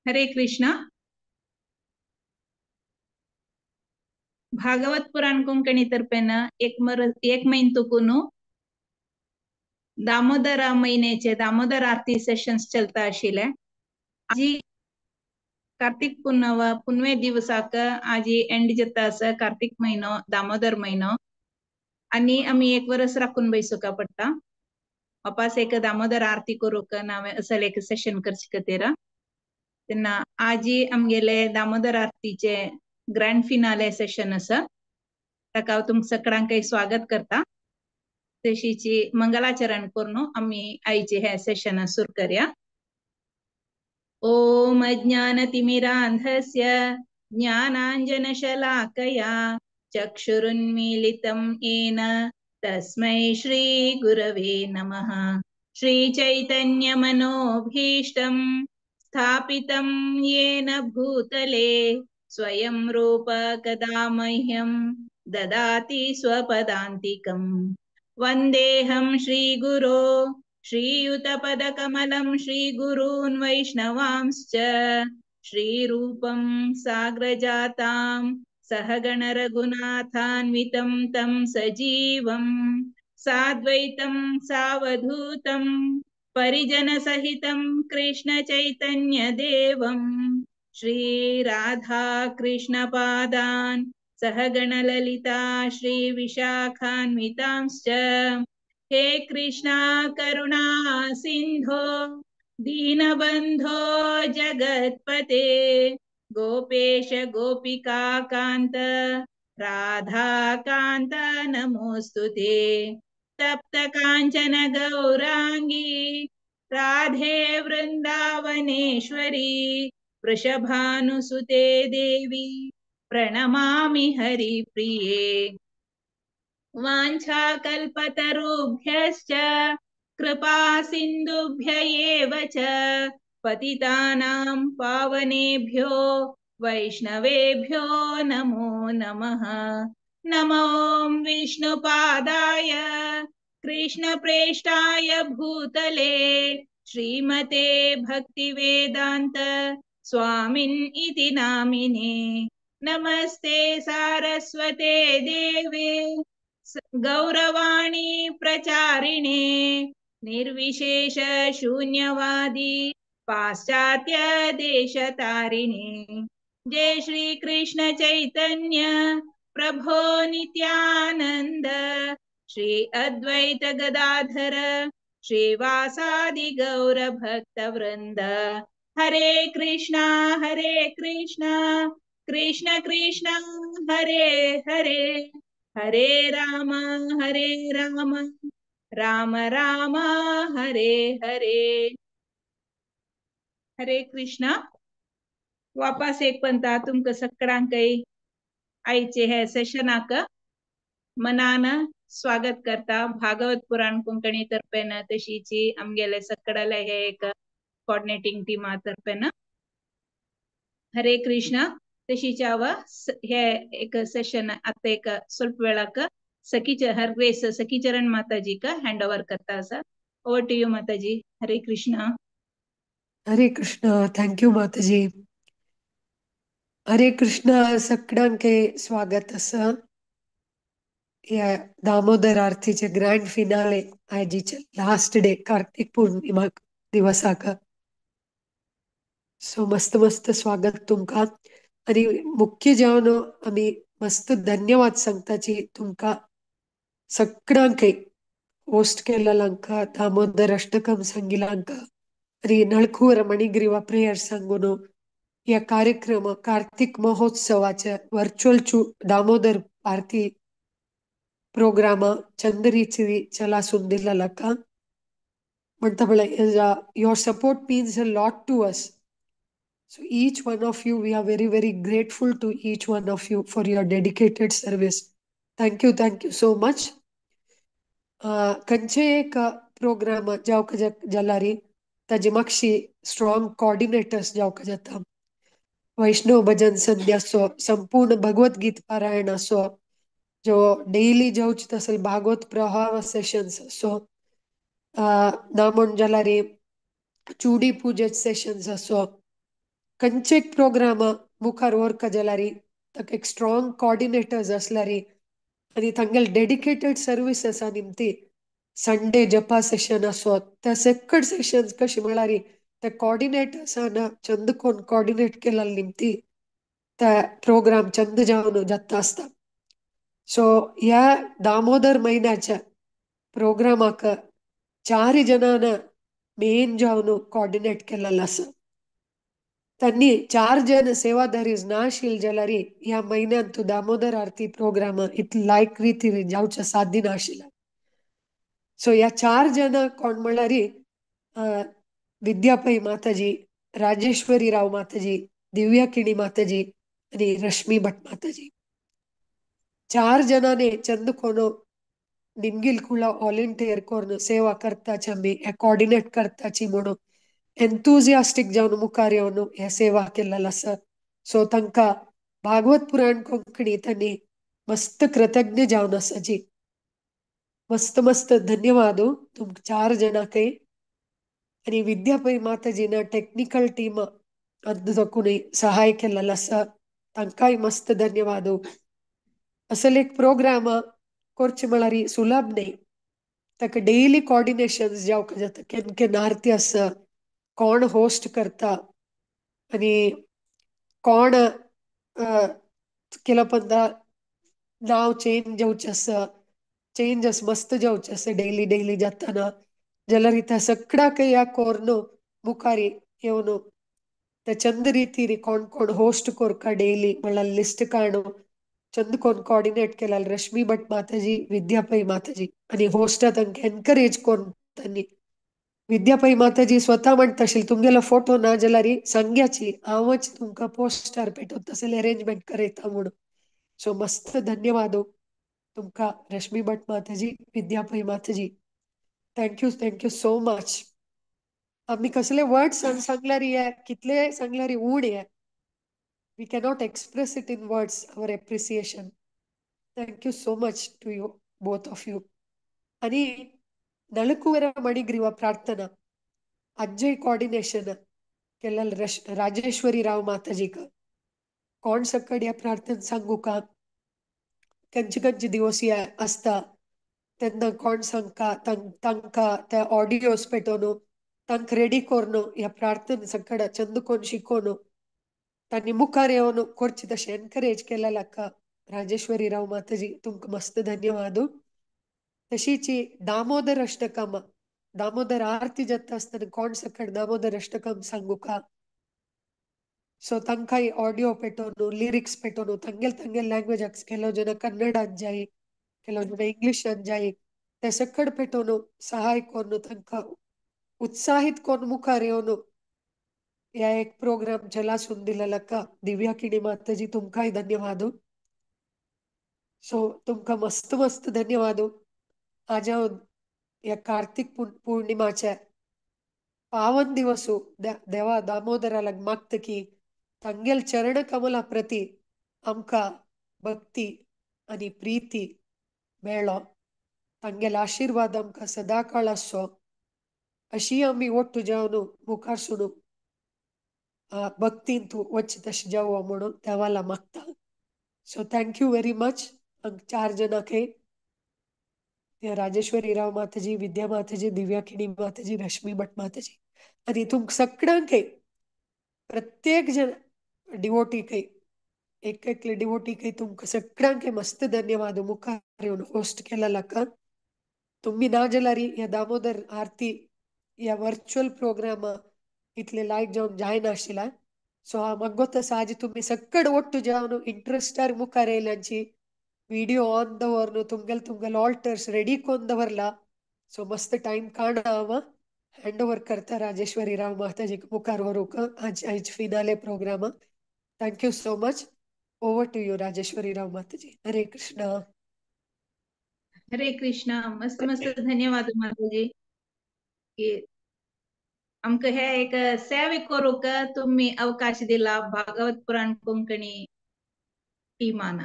हरे कृष्णा। भागवत पुराण कोंकणी तर्फेन एक महिन तुकून दामोदर महिन्याचे दामोदर आरती सेशन्स चलता आशिल्ले। आजी कार्तिक पुनव पुनवे दिवसाक आजी एंड जाता आसा कार्तिक महिनो दामोदर महिनो आनी आमी एक वरस राखून बैसुका पडटा वापास एक दामोदर आरती करूंक नावे असल एक सेशन करचे खातीर। तेन्ना आजी आमगेले दामोदर आरतीचे ग्रँड फिनाले सेशन आसा ताका हांव तुमकां सगळ्यांकय स्वागत करता। तशीची मंगलाचरण करून आमी आयचे हे सेशन सुरू करया। ओम अज्ञानतिमिरान्धस्य ज्ञानाञ्जनशलाकया चक्षुरुन्मीलितं येन तस्मै श्री गुरवे नमः। श्री चैतन्यमनोभीष्टं स्थापितं येन भूतले स्वयं रूप कदा मह्यं ददाति स्वपदान्तिकं। वन्देऽहं श्रीगुरो श्रीयुतपदकमलं श्रीगुरून् वैष्णवांश्च श्रीरूपं साग्रजातां सहगणरघुनाथान्वितं तं सजीवं साद्वैतं सावधूतं परिजनसहितं कृष्णचैतन्यदेवं श्रीराधाकृष्णपादान् सहगणललिता श्रीविशाखान्वितांश्च। हे कृष्णा करुणा सिन्धो दीनबन्धो जगत्पते गोपेश गोपिकाकान्त राधाकान्त नमोऽस्तु ते। तप्त काञ्चन गौराङ्गी राधे वृन्दावनेश्वरी वृषभानुसुते देवी प्रणमामि हरिप्रिये। वाञ्छाकल्पतरुभ्यश्च कृपा सिन्धुभ्य एव च पतितानां पावनेभ्यो वैष्णवेभ्यो नमो नमः। नमो विष्णुपादाय कृष्णप्रेष्ठाय भूतले श्रीमते भक्तिवेदान्त स्वामिन् इति नामिने। नमस्ते सारस्वते देवे गौरवाणी प्रचारिणे निर्विशेष शून्यवादी पाश्चात्य देशतारिणे। जय श्री कृष्ण चैतन्य प्रभो नित्यानंद श्री अद्वैत गदाधर श्रीवासादि गौर भक्त वृंद। हरे कृष्णा कृष्ण कृष्ण हरे हरे हरे राम राम राम हरे हरे। हरे कृष्णा। वापस एक पंता तुमकां सगळ्यांकय आयचे हे सेशनाक मनान स्वागत करता। भागवत पुराण कोंकणी तर्फेन तशीची आमगेले सगळ्याले हे एक कोऑर्डिनेटिंग टीमा तर्फेन हरे कृष्णा। तशीच हांव हे एक सेशन आता एक ಸ್ವಲ್ಪ वेळाक सखी हर ग्रेस सखीचरण माताजीक हँड ओवर करता आसा। Over to you Mataji. Hare Krishna. Hare Krishna. Thank you Mataji. Hare Krishna. सगळ्यांके स्वागत आसा ह्या दामोदर आरतीचे ग्रँड फिनाले आयजीचे लास्ट डे कार्तिक पौर्णिमा दिवसाक। सो मस्त मस्त स्वागत तुमकां आनी मुख्य जावन आमी मस्त धन्यवाद सांगताची तुमकां सगळ्यांकय होस्ट केलेल्यांका दामोदर अष्टकम सांगिल्यांका आनी नळखूर मणिग्रीवा प्रेयर सांगून या कार्यक्रम कार्तिक महोत्सवाचे वर्च्युअल दामोदर आरती प्रोग्राम चंद्रीची चलासून दिलेला म्हणता पळय your support means a lot to us. So each one of you, we are very very grateful to each one of you for your dedicated service. Thank you so much. खंयचे एक programme जावंक जाल्यार ताजे मागशी strong coordinators जावंक जाता। वैष्णव भजन संध्या असो, संपूर्ण भगवत गीत पारायण असो, जो डेली जावचे तसल भागवत प्रवाह सेशन्स असो, ना म्हण जाल्यार चुडी पुजे सेशन्स असो, खंयचे एक प्रोग्राम मुखार व्हरका जाल्यार ताका एक स्ट्रॉंग कॉर्डिनेटर्स आसल्यार आनी तांगेले डेडिकेटेड सर्वीस आसा निमती संडे जपा सेशन आसो त्या सेकड सेशन्स कशी म्हळ्यार त्या कॉर्डिनेटर्सान चंद कोण कॉर्डिनेट केला निमती त्या प्रोग्राम चंद जावन जाता आसता. सो ह्या दामोदर म्हयन्याच्या प्रोग्रामाक चार जणांना मेन जावन कॉर्डिनेट केलेलो आसा. त्यांनी चार जण सेवाधारी नाशील जाल्यार ह्या म्हयन्यांत दामोदर आरती प्रोग्राम इतले लायक रितीन जावचें साध्य नाशिल्लें. सो ह्या चार जण कोण म्हणल्यार विद्या पै माताजी, राजेश्वरी राव माताजी, दिव्या किणी माताजी आनी रश्मी भट माताजी. चार जणांनी चंद कोण निमगिल कुळा व्हॉलंटियर करून सेवा करताची आमी हे कॉर्डिनेट करताची म्हणून एन्थुजियास्टीक जावन मुखार येवन हे सेवा केल्लेलो आसा. सो तांकां भागवत पुराण कोंकणी तांणी मस्त कृतज्ञ जावन आसा जी. मस्त मस्त धन्यवाद तुमकां चार जाणांकय. आनी विद्या पै माताजीन टॅक्निकल टीम कोणी सहाय केल्लेलो आसा तांकांय मस्त धन्यवाद. असले एक प्रोग्राम करचे म्हळ्यार सुलभ न्ही, ताका डेली कॉर्डिनेशन जावंक जाता, केन्ना केन्ना आरती आसा, कोण होस्ट करता आनी कोण केला पंदा नांव चेंज जावचें आसा, चेंजस मस्त जावचें आसा डेली डेली जाताना जाल्यार त्या सगळ्याक ह्या कोर्न मुखार येवन त्या चंद रितीन कोण कोण होस्ट करका डेली म्हणल्यार लिस्ट काडून चंद कोण कॉर्डिनेट केला रश्मी भट माताजी, विद्या पै माताजी आनी होस्टा तांकां एनकरेज करून तांणी विद्या पै माताजी स्वता म्हणटा आशिल्ली तुमगेलो फोटो ना जाल्यार सांग्याची हांवच तुमकां पोस्टर पेटोवन तसले अरेंजमेंट करयता म्हणून. सो मस्त धन्यवाद तुमकां रश्मी भट माताजी, विद्या पै माताजी. Thank you, thank you so much. आमी कसले वर्ड्स सांगल्यार हे कितले सांगल्यार उण हे, we cannot express it in words, our appreciation. Thank you so much to you, both of you. आणि नळकुवರ मणिग्रीव प्रार्थना अज्जय कोऑर्डिनेशन केलेलं राजेश्वरी राव माताजीक कोण सकड या प्रार्थना सांगू का कंचे कंचे दिवस या असता तेन्ना कोण सांगका तांकां त्या ऑडियोज पेटोवन तांकां रेडी करून ह्या प्रार्थना सकड चंद कोण शिकोवन तांणी मुखार येवन करचे तशें एनकरेज केलें का राजेश्वरी राव माताजी तुमकां मस्त धन्यवाद. तशीच दामोदर अष्टकम दामोदर आरती जाता आसतना कोण सकड दामोदर अष्टकम सांगू का सो तांकांय ऑडियो पेटोवन लिरिक्स पेटोवन तांगेल तांगेल लँग्वेजाक ಕೆಲವು ಜನ ಕನ್ನಡ ಅಂಜಾಯಿ ಕೆಲವು ಜನ ಇಂಗ್ಲಿಷ್ ಅಂಜಾಯಿ ते सकड पेटोवन सहाय करून तांकां उत्साहित करून मुखार येवन ह्या एक प्रोग्राम चलासून दिलेला का दिव्या किणी माताजी तुमकांय धन्यवाद. सो तुमकां मस्त मस्त धन्यवाद. आज हांव ह्या कार्तिक पौर्णिमाच्या पावन दिवसू देवा दामोदराक मागता की तांगेल चरण कमला प्रती आमकां भक्ती आनी प्रीती मेळो, तांगेल आशिर्वाद आमकां सदांकाळ आसचो अशी आमी ओट्टू जावन मुखार सुनू भक्तीन तूं वच तशें जावो म्हणून देवाला मागता. So thank you very much चार जणांकय, राजेश्वरी राव माताजी, विद्या माताजी, दिव्या किणी माताजी, रश्मी भट माताजी आनी तुमकां सगळ्यांकय प्रत्येक जण डिवोटीकय एक एकले डिवोटीकय तुमकां सगळ्यांकय मस्त धन्यवाद मुखार येवन होस्ट केलेला का. तुमी ना जाल्यार ह्या दामोदर आरती ह्या वर्च्युअल प्रोग्राम इतले लायक जावन जायनाशिल्लें. सो म्हाका गोत आसा आज तुमी सकड ಒಟ್ಟು जावन इंट्रस्टार मुखार येयल्यांची विडियो ऑन दवरनु तुमगेले तुमगेले ऑल्टर्स रेडी कोन्न दवरला. सो मस्त टायम काड हांव हँड ओवर करता राजेश्वरी राव माताजी मुखार व्हरूंक आज आयज finale programme. Thank you so much. Over to you Rajeshwari Rao Mataji. Hare Krishna. Hare Krishna. मस्त मस्त धन्यवाद माताजी की आमकां हे एक सेवे करूंक तुमी अवकाश दिला भागवत पुराण कोंकणी टिमान.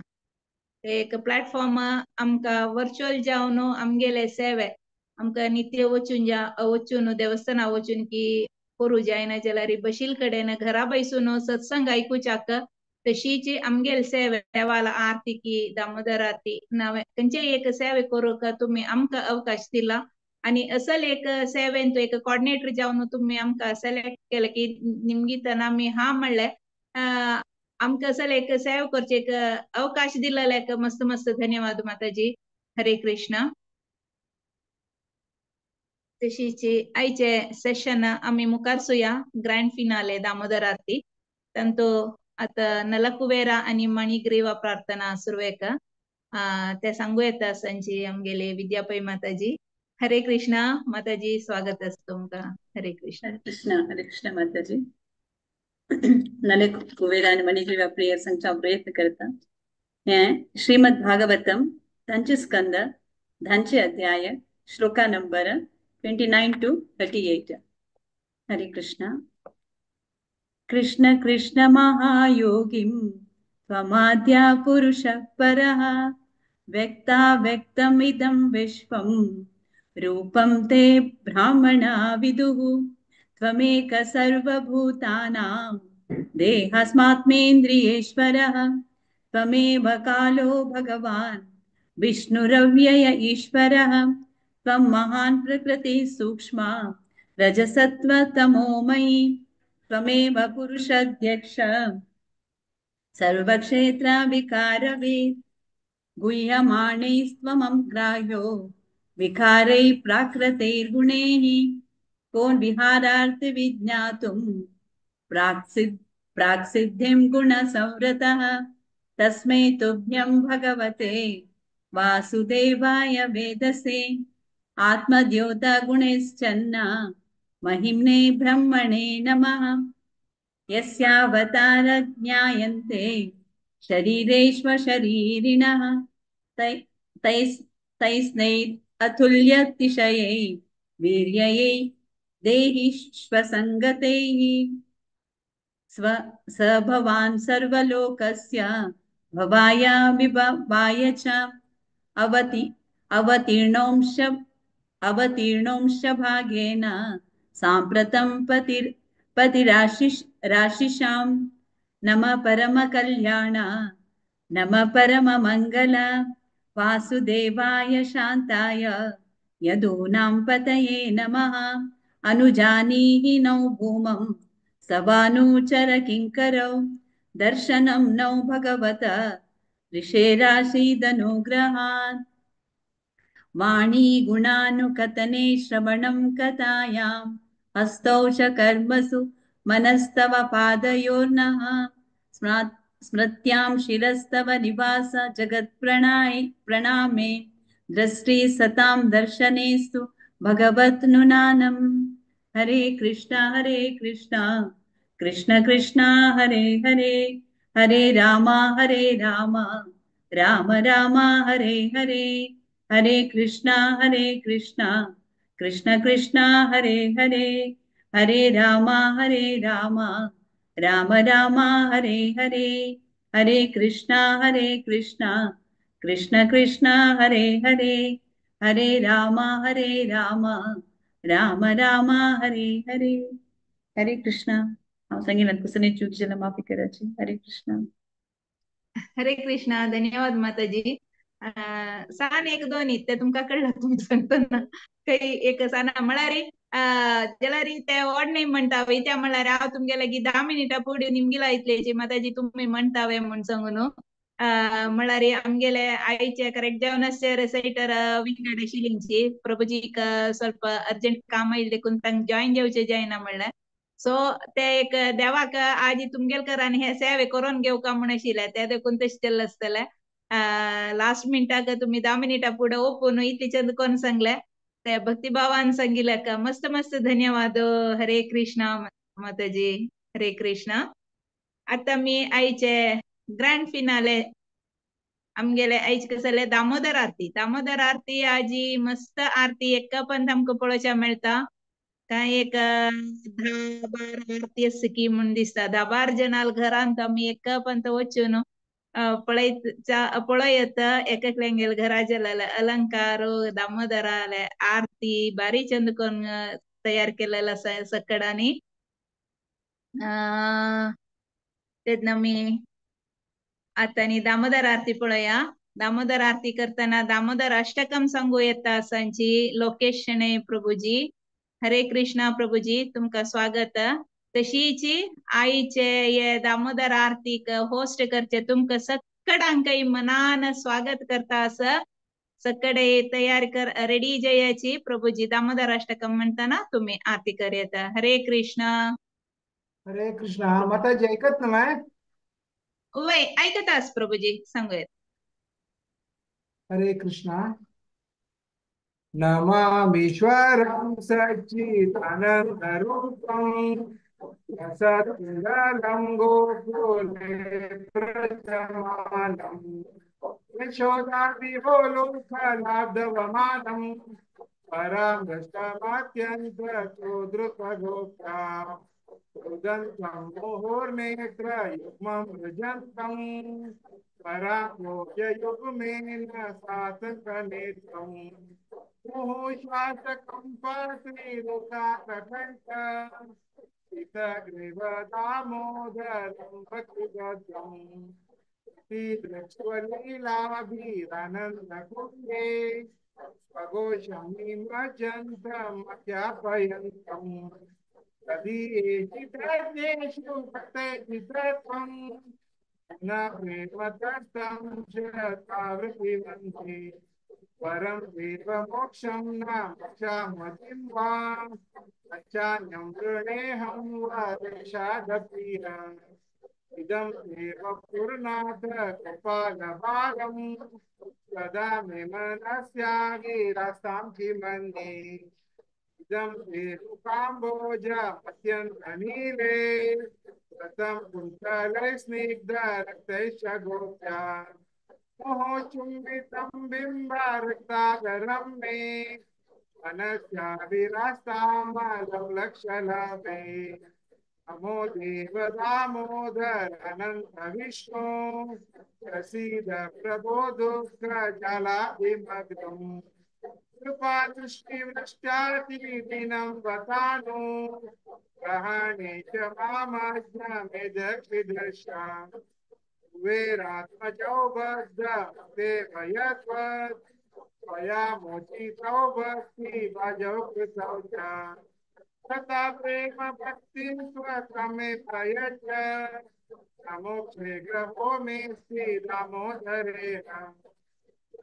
एक प्लॅटफॉर्म आमकां वर्च्युअल जावन आमगेले सेवे आमकां नित्य वचून जा वचून देवस्थाना वचून की करू जायना जाल्यार बशील कडेन घरा बैसून सत्संग आयकुच्याक तशीच आमगेल सेवे देवाला आरती की दामोदर आरती नावे खंयचे एक सेवे करूंक तुमी आमकां अवकाश दिला आनी असल एक सेवेन एक कॉर्डिनेटर जावन तुमी आमकां सिलेक्ट केले की निमगितना आमी हा म्हणलें आमकां असल एक सेव करचे एक अवकाश दिलेले मस्त मस्त धन्यवाद माताजी. हरे कृष्ण. तशीच आयचे सेशन आमी मुखारसुया ग्रँड फिनाले दामोदर आरती तांतू आता नलकुबेरा आनी मणिग्रीवा प्रार्थना सुरवेक ते सांगू येता संची आमगेले विद्यापै माताजी. हरे कृष्ण माताजी, स्वागत आसा तुमकां. हरे कृष्ण. हरे कृष्ण. हरे कृष्ण माताजी. नलकुबेरा आनी मणिग्रीवा प्रेयर सांगचो हांव प्रयत्न करता. हें श्रीमद भागवतम 10 स्कंद 10 अध्याय shloka number 29 to 38. Hare Krishna. Krishna Krishna महायोगिं त्वमाद्या पुरुषः परः व्यक्ता व्यक्तमिदं विश्वं रूपं ते ब्राह्मणा विदुः त्वमेक सर्वभूतानां देहास्मात्मेन्द्रियेश्वरः त्वमेव कालो भगवान् विष्णुरव्यय ईश्वरः त्वं महान् प्रकृतिः सूक्ष्मा रजसत्त्वतमोमयी त्वमेव पुरुषाध्यक्ष सर्वक्षेत्रविकारवित् गुह्यमाणैस्त्वमं ग्राह्यो विकारैः प्राकृतैर्गुणैः कोन विहारार्थ विज्ञातुं प्राक्सिद्धिं गुणसंवृतः तस्मै तुभ्यं भगवते वासुदेवाय वेदसे आत्मद्योतगुणैश्चन्न महिम्ने ब्रह्मणे नमः. यस्यावतार ज्ञायन्ते शरीरेष्वशरीरिणः तैस्नैरतुल्यतिशयै वीर्ययै देहि श्वसङ्गतैः स्व स भवान् सर्वलोकस्य भवाय विभवाय च अवतीर्णोंश भागेन सांप्रतं पतिराशिषां नमः परमकल्याण नमः परममंगल वासुदेवाय शान्ताय यदूनां पतये नमः. अनुजानीहि नौ भूमं सवानुचर किङ्करौ दर्शनं नौ भगवत ऋषेरासीदनुग्रहात्. वाणी गुणानुकथने श्रवणं कथायां हस्तौ च कर्मसु मनस्तव पादयोर्नः स्मृत्यां शिरस्तव निवास जगत्प्रणाय प्रणामे दृष्टि सतां दर्शनेस्तु भगवत्नुनानम्. हरे कृष्ण कृष्ण कृष्ण हरे हरे हरे राम राम राम हरे हरे हरे कृष्ण कृष्ण कृष्ण हरे हरे हरे राम राम राम हरे हरे हरे कृष्ण कृष्ण कृष्ण हरे हरे हरे राम राम राम हरे हरे. हरे कृष्ण. हांव सांगितलं कुसने चूक जाल्यार माफी कराची. हरे कृष्ण. हरे कृष्ण. धन्यवाद माताजी. सान एक दोन ते तुमकां कळ्ळा तुमी सांगतना काही एक साना म्हळ्यार जाल्यार ते व्हड नाही म्हणटा त्या म्हळ्यार हांव तुमगे लागीं 10 मिनटां फुडें निमगिला इतलेची माताजी तुमी म्हणटावे म्हूण सांगून म्हळ्यार आमगेले आईचे करेक्ट जेवणाचे रेसायटर विंगड आशिल्ली प्रभुजीक ಸ್ವಲ್ಪ अर्जंट काम आयिल्लें देखून तांकां जॉयन जावचें जायना म्हणलें. सो ते एक देवाक आजी तुमगेल कर आनी हे सेवे करून घेवका म्हूण आशिल्लें ते देखून तशें केल्लें आसतलें. लास्ट मिनटाक तुमी 10 मिनटां फुडें ओपून इतलें कोण सांगलें ते भक्तिभावान सांगिल्लें का मस्त मस्त धन्यवाद. हरे कृष्ण माताजी. हरे कृष्ण. आतां मी आईचे ग्रँड फिनाले आमगेले आयचे कशें जालें दामोदर आरती. दामोदर आरती आजी मस्त आरती एका पंत आमकां पळोवच्या मेळटा. काय एक 10-12 आरती आसता की म्हूण दिसता. 10-12 जणां घरांत आमी एका पंत वचून पळयत एककल्यांगेल घरा जालेले अलंकार दामोदराले आरती बारी चंद करून तयार केलेले आसा सकडांनी. तेन्ना आमी आतां न्ही दामोदर आरती पळया. दामोदर आरती करतना दामोदर अष्टकम सांगू येता आसांची लोकेश शणै प्रभुजी. हरे कृष्णा प्रभुजी, तुमकां स्वागत. तशीच आईचे हे दामोदर आरतीक होस्ट करचे तुमकां सगळ्यांकय मनान स्वागत करता आसा. सगळे तयार कर रेडी जयाची प्रभुजी दामोदर अष्टकम म्हणताना तुम्ही आरती कर येता. हरे कृष्णा. हरे कृष्णा. माताजी ऐकत ना माय? वय ऐकतास प्रभुजी, सांगूयात. हरे कृष्णा. नमामीश्वरं सच्चिदानंदरूपं सत्कुंडलं गोकुले प्रजमानं यशोदादिवोलोकलाब्धवमानं परं दृष्टमात्यन्तचोद्रुतगोप्ता रुदन्तं मुहुर्नेत्रयुग्मं रुजन्तं पराभोजयुग्मेन सातकनेत्रं मुहुश्वासकम्पश्रीरुकाकण्ठ सीतग्रीव दामोदरं भक्तिगद्यं श्रीलक्ष्मलीलाभिरानन्दकुण्डे स्वघोषमिमजन्तमख्यापयन्तं तदीयेषितज्ञेषु भक्तचित्रत्वं न प्रेमतस्तं च तावृतिवन्ति परं देवमोक्षं न मोक्षामतिं वा चान्यं वृणेऽहं वदेशादपीह इदं देव पूर्णाथ कृपालभागं सदा मे मनस्यागिरासां किमन्ये इदं देवकाम्बोजमत्यन्तनीले रतं कुन्तलै स्निग्धरक्तैश्च गोप्या मोहचुम्बितं बिम्बरक्तागरं मे मनस्याभिरास्तामलं लक्षलाभे. नमो देव दामोदर अनंत विष्णु प्रसीद प्रभो दुःखजलाधिमग्नं कृपा दृष्टिवृष्ट्यातिदिनं वतानु ग्रहणे च मामाज्ञमेदक्षिदृशा कुबेरात्मजौ बद्ध देवयत्वत् त्वया मोचितौ भक्ति भजौ कृतौ च तथा प्रेम भक्तिं स्वक्रमे प्रयच्छ नमोक्षे ग्रहो मे श्री दामोदरेण.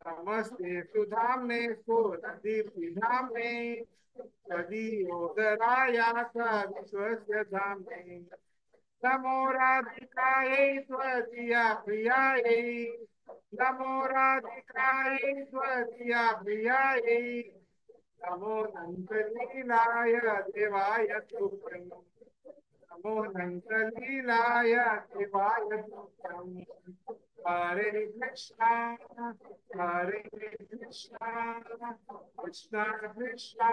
नमस्ते सुधाम्ने सुरदीप्तिधाम्ने त्वदीयोदरायास विश्वस्य धाम्ने. नमो राधिकायै त्वदीया प्रियायै नमो राधिकायै त्वदीया प्रियायै नमो नन्दलीलाय देवाय तुभ्यं नमो नन्दलीलाय देवाय तुभ्यं. हरे कृष्णा हरे कृष्णा कृष्णा कृष्णा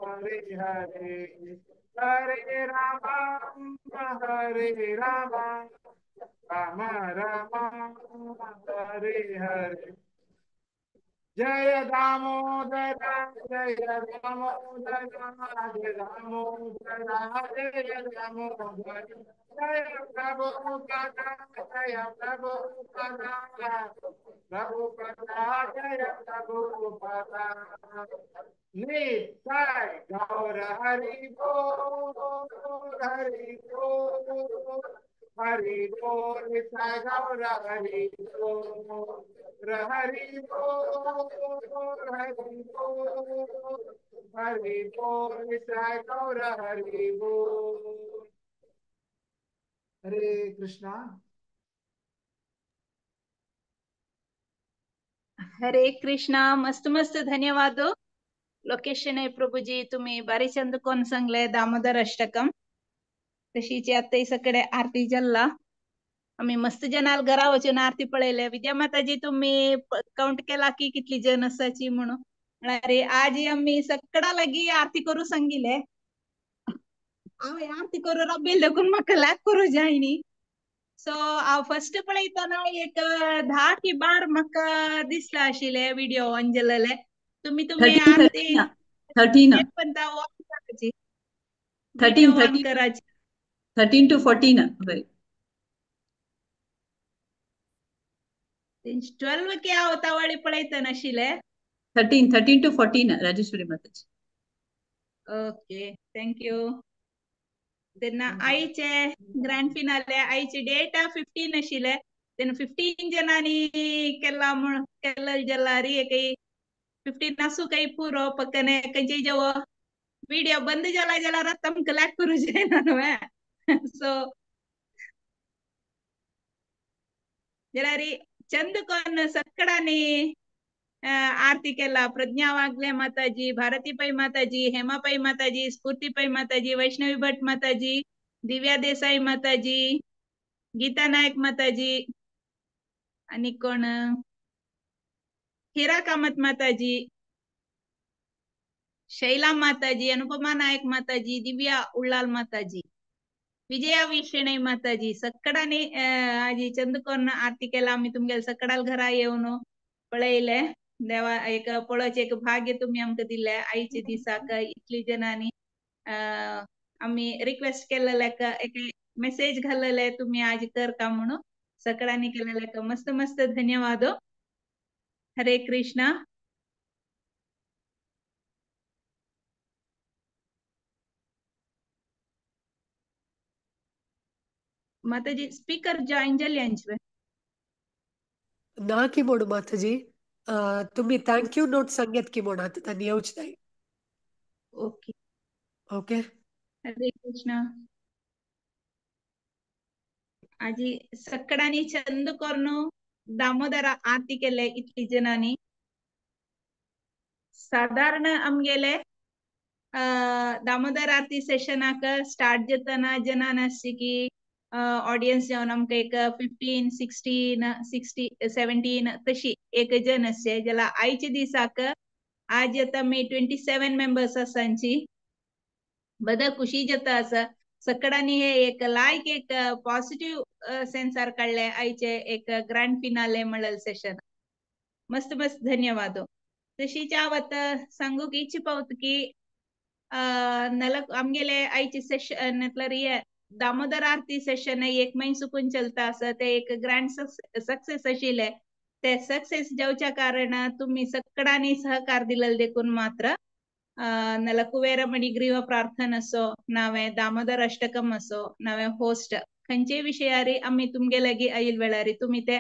हरे हरे हरे राम हरे राम राम राम हरे हरे. जय दामोदर जय दामोदर जय दामोदर जय दामोदर जय प्रभुपद जय प्रभुपद प्रभुपद जय प्रभुपद. निताय गौर हरि बोल हरि बोल हरि बोल निताय गौर हरि बोल हरि बोल हरि बोल हरि बोल निताय गौर हरि बोल. हरे कृष्णा. हरे कृष्णा. मस्त मस्त धन्यवाद लोकेश शणै प्रभुजी, तुम्ही बारी चंद कोण सांगले दामोदर अष्टकम. तशीच आतां सगळे आरती जल्ला आमी मस्त जनाल घरा वचून आरती पळयले. विद्या माताजी तुम्ही काउंट केला की कितली जन आसाची म्हणून, म्हळ्यार आज आमी सगळा लागीं आरती करूं सांगिले. हांव आरती करूं राबिल्लें देखून म्हाका लाग करूं जाय न्ही. सो हांव फर्स्ट पळयतना एक 10 की 12 म्हाका दिसला आशिल्ले विडियो ऑन जालेले. तुम्ही तुम्ही आरती 13 पण ऑन करायची, 13 ऑन करायची. 13 to 14 बरें. 12 के हांव तावळी पळयता नाशिल्ले. 13 to 14 Rajeshwari Mataji. Okay, thank you. तेन्ना आईचे ग्रँड फिनाले आईची डेट 15 आशिल्ले. तेन्ना 15 जणांनी केला म्हण केल्ले जाल्यार एक 15 आसूं काही पुरो पक्कने खंयचे जेव विडियो बंद जाला जाल्यार आतां आमकां लॅक करूं जायना न्हय. सो जाल्यार चंद कोन्न सगळ्यांनी आरती केला. प्रज्ञा वागले माताजी, भारती पै माताजी, हेमा पै माताजी, स्फूर्ती पै माताजी, वैष्णवी भट माताजी, दिव्या देसाई माताजी, गीता नायक माताजी, आणि कोण हिरा कामत माताजी, शैला माताजी, अनुपमा नायक माताजी, दिव्या उल्लाल माताजी, विजया विशेणै माताजी सगळ्यांनी आजी चंदकोन्न आरती केला. आमी तुमगेले सगळ्याल घरा येवन पळयले. देवा एक पळोवचें एक भाग्य तुमी आमकां दिले आईचे दिसाक. इतली जणांनी आमी रिक्वेस्ट केलेले एक मेसेज घालले तुमी आज कर का म्हणून सगळ्यांनी केलेले मस्त मस्त धन्यवाद. हरे कृष्णा. माताजी स्पीकर जॉईन जाली आमचे ना की म्हणू माताजी तुम्ही thank you note सांगत की म्हणून आता त्यांनी येऊच नाही. Okay okay. हरे कृष्णा. आजी सगळ्यांनी चंद करून दामोदर आरती केले इतली जणांनी. साधारण आमगेले दामोदर आरती सेशनाक स्टार्ट जातना जनान आसची की ऑडियन्स जावन आमकां एक 15 16 60 17 तशी एक जन आसचे. जाल्यार आयच्या दिसाक आज आतां आमी 27 मेंबर्स आसांची. बद खुशी जाता आसा. सगळ्यांनी हे एक लायक एक पॉझिटिव्ह सेन्सार काडले आयचे एक ग्रँड फिनाले म्हणलें सेशन. मस्त मस्त धन्यवाद. तशीच हांव आतां सांगूंक इच्छा पावता की नलक आमगेले आयचे सेशन म्हटल्यार दामोदर आरती सेशन एक म्हयनो सुकून चलता आसा. ते एक ग्रँड सक्सेस आशिल्ले. ते सक्सेस जावच्या कारण तुमी सगळ्यांनी सहकार दिलेले देखून मात्र नाल्यार कुबेरमणी ग्रीव प्रार्थना असो नावें दामोदर अष्टकम असो नावें होस्ट खंयचे विशयारी आमी तुमगे लागीं आयल वेळार तुमी ते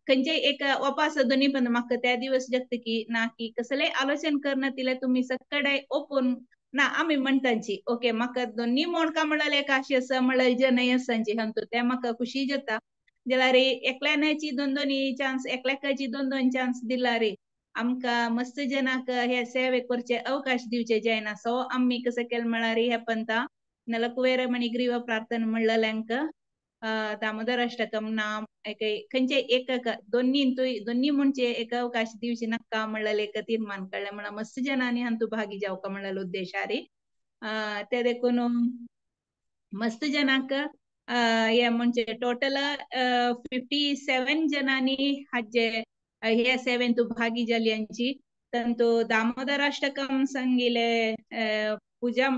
खंयचे एक वपास दोन्ही पण म्हाका त्या दिवस जगता की ना की कसलेय आलोचन करना तिले तुमी सगळे ओपन ना आमी म्हणटांची ओके म्हाका दोन्ही मोडका म्हणल्यार एक आशी आसा म्हणल्यार जनय आसांची हंतू ते म्हाका खुशी जाता. जाल्यार एकल्यानाची दोन दोन चान्स एकल्याकाची दोन दोन चान्स दिला रे आमकां मस्त जनाक हे सेवे करचे अवकाश दिवचे जायना. सो आमी कसं केलें म्हळ्यार हे पंता नाल्यार कुबेरमणी ग्रीव प्रार्थना म्हणलेल्यांक दामोदर अष्टकम नाम एक खंयचे एक दोन्ही दोन्ही म्हणचे एक अवकाश दिवचे नाका म्हणलें एक तीर्मान काडलें. म्हणल्यार मस्त जणांनी हांतू भागी जावका म्हणलेलो उद्देशारी ते देखून मस्त जणांक हे म्हणजे टोटल 57 जणांनी हाजे हे सेवेंतू भागी जाली यांची. तांतू दामोदर अष्टकम सांगिले पूजा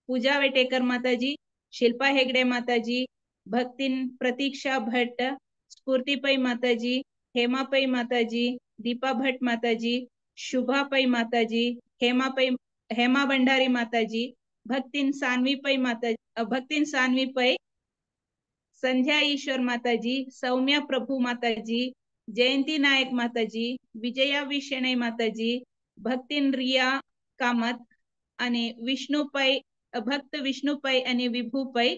पूजा वेटेकर माताजी, शिल्पा हेगडे माताजी, भक्तीन प्रतीक्षा भट्ट, स्फूर्ती पै माताजी, हेमा पै माताजी, दीपा भट्ट माताजी, शुभा पै माताजी, हेमा पै हेमा भंडारी माताजी, भक्तीन सानवी पै माताजी, भक्तीन सानवी पै, संध्या ईश्वर माताजी, सौम्या प्रभु माताजी, जयंती नायक माताजी, विजया विशेणै माताजी, भक्तीन रिया कामत आणि विष्णू पै भक्त विष्णू पै आणि विभू पै,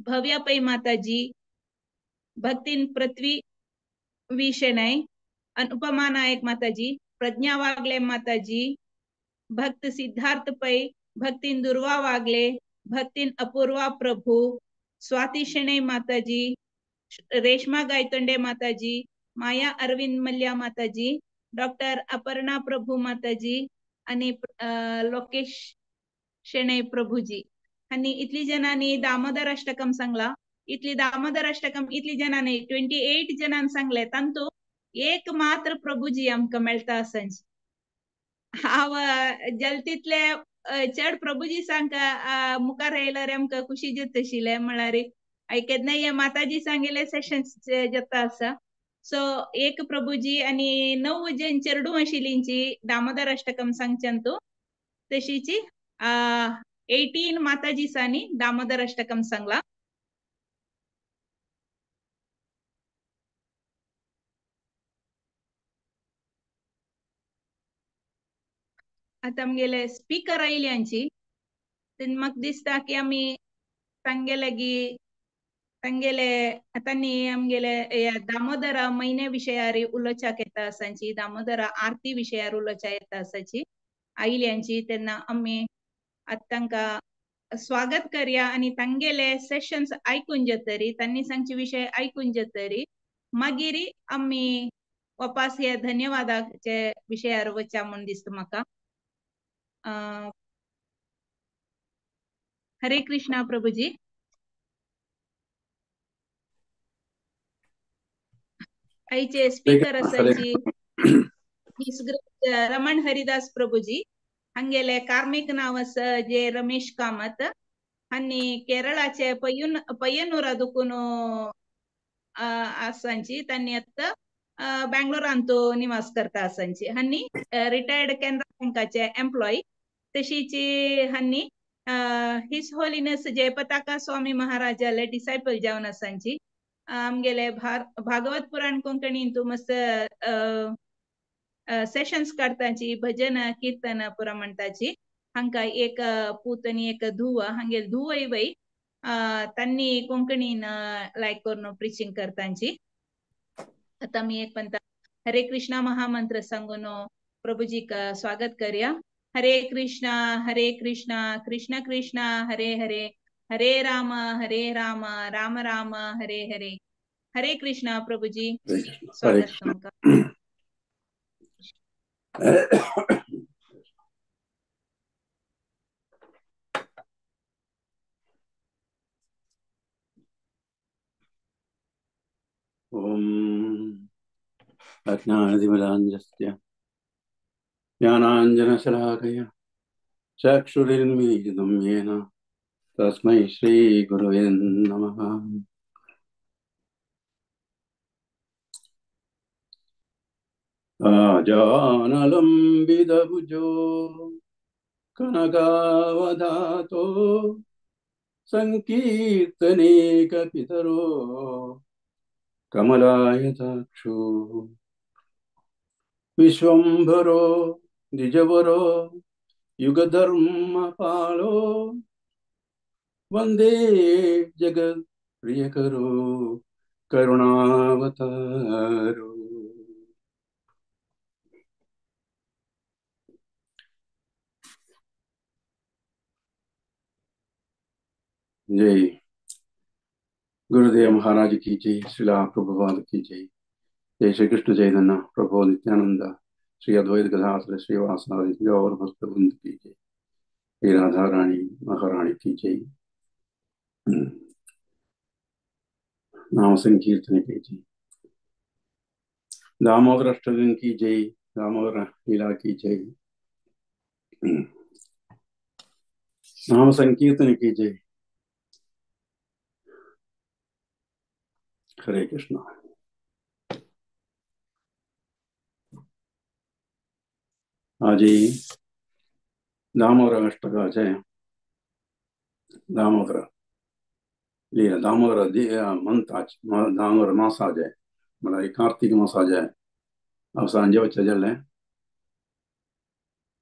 भव्या पै माताजी, भक्तीन पृथ्वी विशेणै, अनुपमा नायक माताजी, प्रज्ञा वागले माताजी, भक्त सिद्धार्थ पै, भक्तीन दुर्वा वागले, भक्तीन अपूर्वा प्रभु, स्वाती शणै माताजी, रेशमा गायतोंडे माताजी, माया अरविंद मल्ल्या माताजी, डॉक्टर अपर्णा प्रभु माताजी आणि लोकेश शणै प्रभुजी. आणि इतली जणांनी दामोदर अष्टकम सांगला. इतली दामोदर अष्टकम इतली जणांनी 28 जणांनी सांगले. तांतू एक मात्र प्रभुजी आमकां मेळटा आसांची. हांव जलतीतले चड प्रभुजी सांगका मुखार येयल्यार आमकां खुशी जाता म्हळ्यार केन्ना हे माताजी सांगेले सेशन्स जाता आसा. सो एक प्रभुजी आनी 9 जण चेडूं आशिल्लींची दामोदर अष्टकम सांगच्यान तूं तशीची 18 माताजीसांनी दामोदर अष्टकम सांगला. आतां आमगेले स्पीकर आयल्यांची तेन्ना म्हाका दिसता की आमी तांगेले की तांगेले तांणी आमगेले दामोदरा म्हयन्या विशयार उलोवच्याक येता आसाची, दामोदरा आरती विशयार उलोवच्याक येता आसाची आयल्यांची. तेन्ना आमी आतां तांकां स्वागत करया आनी तांगेले सेशन्स आयकून जातरी, तांणी सांगचे विशय आयकून जातरी मागीर आमी वापस ह्या धन्यवादाचे विशयार वचया म्हूण दिसता म्हाका. हरे कृष्णा प्रभुजी. आयचे स्पीकर आसाची रमण हरिदास प्रभुजी. हांगेले कार्मीक नांव आसा जे रमेश कामत. आनी केरळाचे पय्यनूरा दुकून आसांची. तांणी आतां बेंगलोरांत निवास करता आसांची. हांणी रिटायर्ड केनरा बँकाचे एम्प्लॉय. तशीची हांणी his holiness Jayapataka स्वामी महाराजाले डिसायपल जावन आसांची. आमगेले भागवत पुराण कोंकणींत मस्त सेशन्स काडताची, भजन कीर्तन पुरा म्हणटाची. हांकां एक पूत आनी एक धुव. हांगेल धुवय बाई तांणी कोंकणीन लायक करून प्रिचिंग करतांची. आतां आमी एक म्हणटा हरे कृष्णा महामंत्र सांगून प्रभुजीक स्वागत करया. हरे कृष्णा हरे कृष्णा कृष्ण कृष्ण हरे हरे, हरे राम राम राम हरे हरे. हरे कृष्णा प्रभुजी, स्वागत तुमकां. ओम अज्ञानतिमिरान्धस्य ज्ञानाञ्जनशलाकया चक्षुरुन्मीलितं येन तस्मै श्रीगुरवे नमः. अजानलम्बितभुजो कनकावधातो संकीर्तनेकपितरो कमलायताक्षो विश्वंभरो द्विजवरो युगधर्मपालो वंदे जगत्प्रियकरो करुणावतारो. जय गुरुदेव महाराज की जय, श्रीला प्रभुपाद की जय, जय श्री कृष्ण चैतन्य प्रभु नित्यानंद, श्री अद्वैत गदाधर श्रीवासादि गौर भक्तवृंद की जय, श्री राधा रानी महारानी की जय, नाम संकीर्तन की जय, दामोदर अष्टकम की जय, दामोदर लीला की जय, नाम संकीर्तन की जय. हरे कृष्णा. आज दामोदर अष्टकाचे दामोदर लीला, दामोदर मंथाचे, दामोदर मासाचे म्हळ्यार कार्तिक मासाचे सांजे वचचें जालें.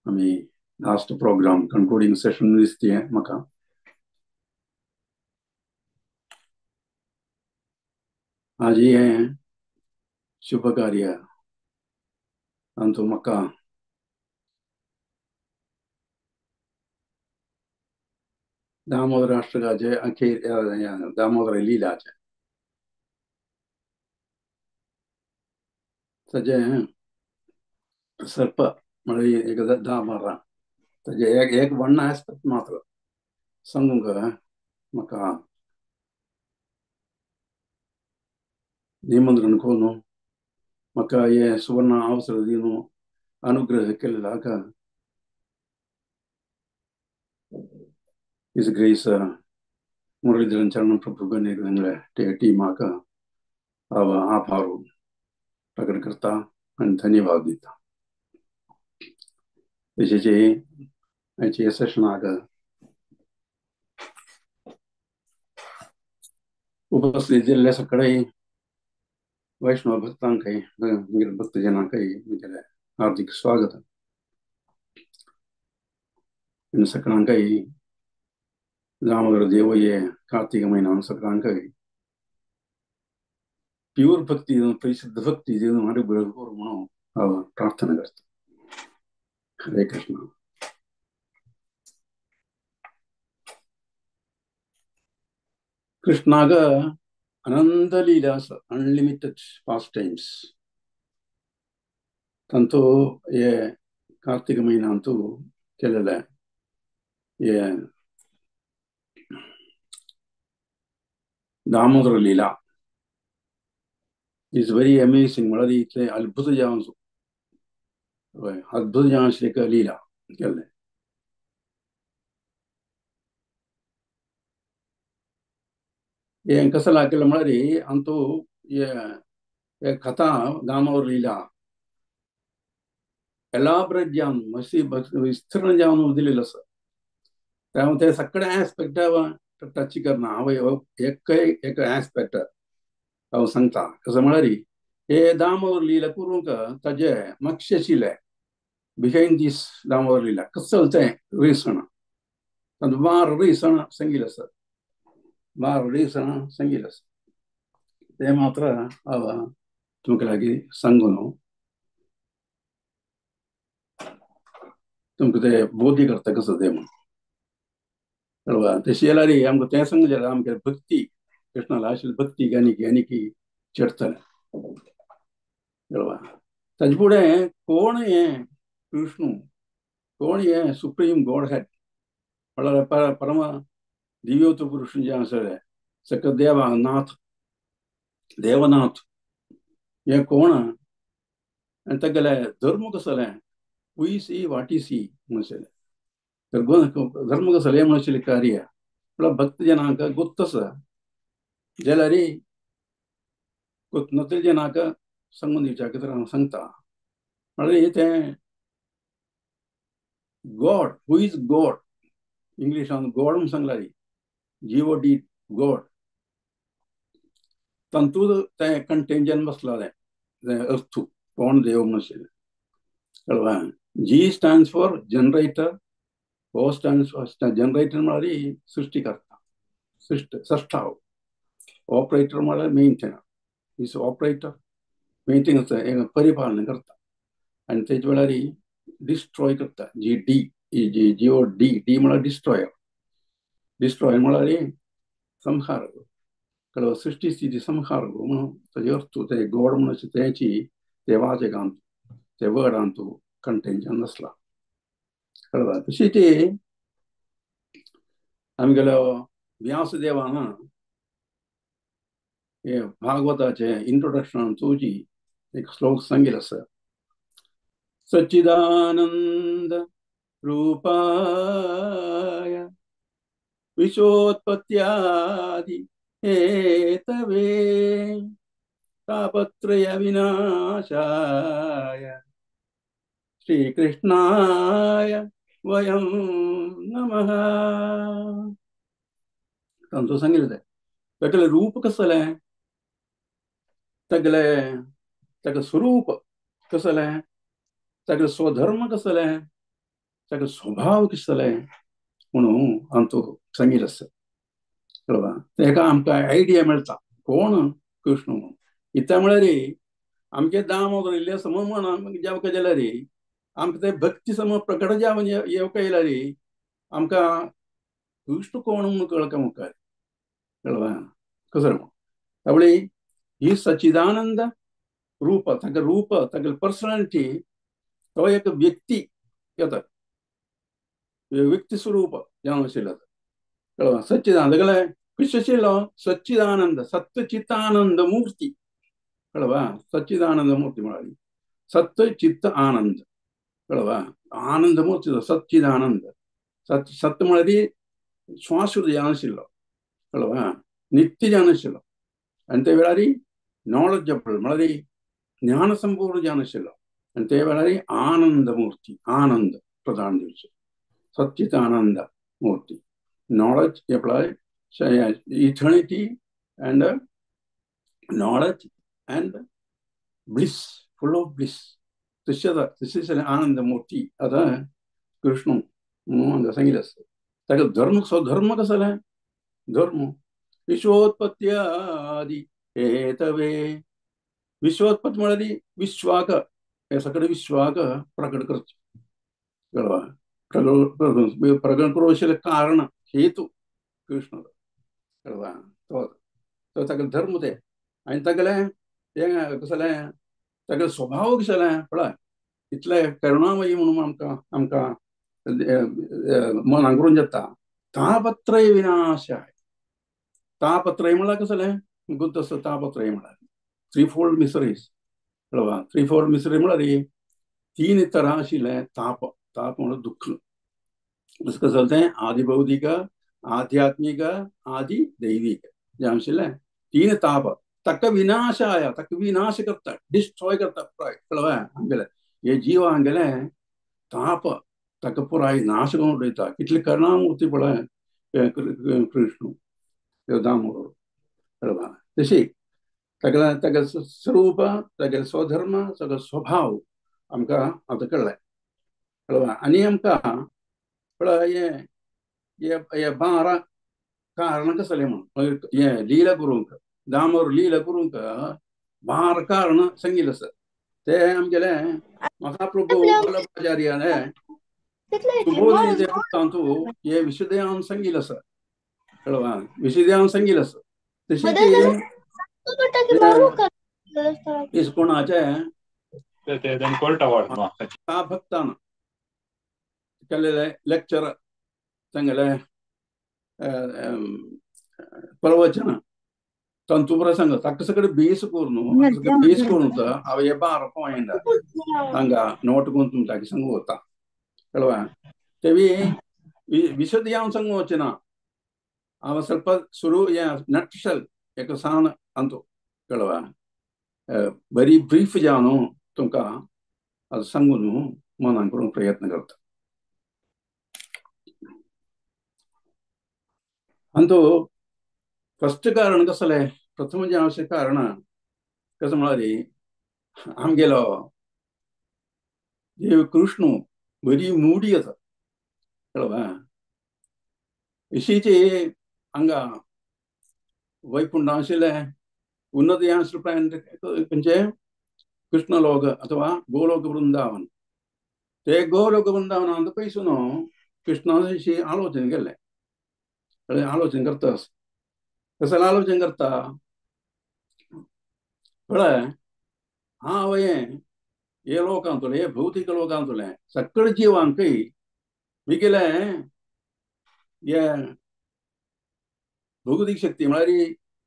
आमी लास्ट प्रोग्राम कंक्लूडिंग सेशन दिसती म्हाका. आज हें शुभ कार्य तांचो म्हाका दामोदर अष्टकाचे अखेर दामोदर लीलाचे ताजें सर्प म्हळ्यार एक 10-12 ताजें एक एक वण्ण आसता मात्र सांगूंक म्हाका निमंत्रण कोन्न म्हाका हें सुवर्ण अवसर दिवन अनुग्रह केल्ल्याक His Grace Muralidharan Charan Prabhu गणे टीमाक हांव आभार प्रकट करता आनी धन्यवाद दिता. तशेंच आयच्या सेशनाक उपस्थित जाल्ल्या सगळे वैष्णव भक्तांकय भक्तजनांकय म्हगेलें हार्दिक स्वागत. आनी सगळ्यांकय दामोदर देव हे कार्तिक म्हयन्यान सगळ्यांकय प्यूर भक्ती परिशुद्ध भक्ती अनुग्रह करूं म्हणून हांव प्रार्थना करता. हरे कृष्ण. कृष्णाग अनंत लीला अनलिमिटेड पास्ट टाइम्स तांचो हे कार्तिक म्हयन्यांतू केलेले हे Damodar Leela is very amazing. म्हळ्यार इतलें अद्भुत जावन अद्भुत जावन एक लीला केल्लें. हें कसं केलें म्हळ्यार अंतू हे कथा दामोदर लीला एलाबरेट जावन मातशी विस्तृण जावन दिलेलो आसा. त्यामुळे ते सगळे एस्पेक्ट टच करना. हांव एकय एक एस्पेक्ट हांव सांगता. कसं म्हळ्यार हे दामोदर लीला करूंक ताजे मातशें आशिल्लें बिहायंड दीस दामोदर लीला कसं तें रिसण तातूंत बार रिसण सांगिल्लें आसा. बार रिसण सांगिल्लें आसा तें मात्र हांव तुमकां लागीं सांगून तुमकां तें बोधी करता कसं तें म्हणून. कळवा तशें जाल्यार आमकां तें सांगलें जाल्यार आमगे भक्ती कृष्णाला आशिल्ली भक्ती आनीक आनीक चडटलें. कळवा ताजे फुडें कोण हें कृष्णू कोण हें सुप्रीम गॉड हेड म्हळ्यार परम दिव्योत्तर पुरुष जें आसा सकल देवा नाथ देवनाथ हें कोण आनी तागेलें धर्म कसलें हुईसी वाटीसी म्हणशेलें धर्म कसलें म्हणशिल्लें कार्य म्हळ्यार भक्तजनांक गुप्त आसा जाल्यार गुप्त जनांक सांगून दिवच्या खातीर हांव सांगता. म्हळ्यार तें गॉड who is God इंग्लिशान गॉड म्हूण सांगला जी ओ डी गॉड तातूंत तें कंटेंजन बसला तें अर्थू कोण देव म्हणून आशिल्लें. कळवा G stands for generator, O stands for generator म्हळ्यार सृष्टिकर्ता सृष्ट सृष्टाव, ऑपरेटर म्हळ्यार मेंटेनर is operator maintenance परिपालन करता आनी तेजे वेळार डिस्ट्रॉय करता. G D G G O D D म्हळ्यार डिस्ट्रॉयर डिस्ट्रॉय म्हळ्यार संहार. कळवा सृष्टी स्थिती संहार म्हणून ताजे अर्थ ते गॉड म्हणून तेची देवाचे गांव ते वर्डान तूं कंटेंजन आसला. कळवा तशी ती आमगेलो व्यासदेवान हे भागवताचे इंट्रोडक्शन तुजी एक श्लोक सांगिल्लो आसा. सच्चिदानंद रूपाय विश्वोत्पत्त्यादि हेतवे तापत्रय विनाशाय श्रीकृष्णाय वयं नमः. तांचो सांगिल्लें तें तागेलें रूप कसलें तागेलें तागेलें स्वरूप कसलें तागेलें स्वधर्म कसलें तागेलो स्वभाव कसलें म्हणून आमचो सांगिल्लें आसा. कळवा तेका आमकां आयडिया मेळटा कोण कृष्ण म्हणून. इत्या म्हळ्यार आमचे दामोदर इल्ले सम म्हण जेवका जाल्यार आमकां ते भक्ती सम प्रकट जावन येवका येयल्यार आमकां कृष्ण कोण म्हणून कळका मुखार. कळवा कसो म्हणून त्यामुळे ही सच्चिदानंद रूप तागेलें रूप तागेली पर्सनालिटी तो एक व्यक्ती येता व्यक्ती स्वरूप जावन आशिल्लो. कळवा सच्चिदानंद तागेलें कृष्ण आशिल्लो सच्चिदानंद सत्यचित्तानंद मूर्ती. कळवा सच्चिदानंद मूर्ती म्हळ्यार सत्य चित्त आनंद. कळवा आनंद मूर्ती सच्चिदानंद सत सत्य म्हळ्यार शाश्वत जावन आशिल्लो कळ्ळो नित्य जावन आशिल्लो आनी ते वेळार नॉलेजेबल म्हळ्यार ज्ञान संपूर्ण जावन आशिल्लो आनी ते वेळार आनंदमूर्ती आनंद प्रदान दिवचो सच्चित आनंद मूर्ती knowledge apply eternity and knowledge and bliss full of bliss तशें आनंद मूर्ती आतां कृष्ण म्हणून हांगा सांगिल्लें आसा ताका धर्म स्वधर्म कसो जालें धर्म विश्वोत्पत्ती आदी हेतवे विश्वोत्पत्ती म्हळ्यार विश्वाक हे सगळे विश्वाक प्रकट करचें कळ्ळें प्रकट करूं अशें कारण हेतू कृष्ण कळ्ळें तो तो तागेलो धर्म ते आनी तागेलें हें कसलें तागेलो स्वभाव कशें जालें पळय इतले करुणामयी म्हणून आमकां आमकां मनाक करून जाता तापत्रय विनाशाय तापत्रय म्हळ्यार कसलें जालें तसो तापत्रय म्हळ्यार थ्री फोल्ड मिसरीज कळ्ळें थ्री फोल्ड मिसरी म्हळ्यार तीन तरा आशिल्लें ताप ताप म्हळ्यार दुख्ख कसं जालें तें आदिभौतिक आध्यात्मिक आदि दैवीक जें आशिल्लें तीन ताप ताका विनाशाय ताका विनाश करता डिस्ट्रॉय करता पुराय कळ्ळें आमगेलें हे जीव आमगेलें ताप ताका पुराय नाश करून उडयता कितली करुणामूर्ती पळय कृष्ण दामोदर कळ्ळें तशी तागेलें तागेलें स्वरूप तागेलें स्वधर्म तागेलो स्वभाव आमकां आतां कळ्ळें कळ्ळें आनी आमकां पळय हें हे 12 कारणां कसलें म्हणून हें लिला करूंक दामोदर लिला करूंक 12 कारणां सांगिल्लें आसा ते आमगेले महाप्रभू वल्लभाचार्याने सुबोधिनीचे पुस्तकांतू हे विशुद्धयान सांगिल्लें आसा कळ्ळें विशुद्धयान सांगिल्लें आसा तशेंच इस्कोनाचे भक्तान केल्लेले लेक्चर सांगले प्रवचन तंतु प्रसंग ताका सगळे बेस करून बेस करून हांव हे 12 पॉयंट हांगा नोट करून तुमकां सांगू वता कळ्ळें तेवी विशद हांव सांगू वचना ना हांव ಸ್ವಲ್ಪ सुरू नटशल एक सान अंतू कळ्ळें बरी ब्रीफ जावन तुमकां सांगून मनान करूंक प्रयत्न करता अंतू फस्ट कारण कसलें प्रथम जें अशें कारण कसं म्हळ्यार आमगेलो देव कृष्ण बरी मुडी आसा कळ्ळें अशीची हांगा वैकुंठ आशिल्लें उन्नत हें आशिल्लें खंयचें कृष्णलोक अथवा गोलोक वृंदावन ते गोलोक वृंदावनांत पयसून कृष्णाशी आलोचन केल्लें कळ्ळें आलोचन करता कसलें आलोचन करता कळ्ळें हांव हें हे लोकांतलें हे भौतीक लोकांतलें सगळे जिवांकय मिगेलें हे भौतिक शक्ती म्हळ्यार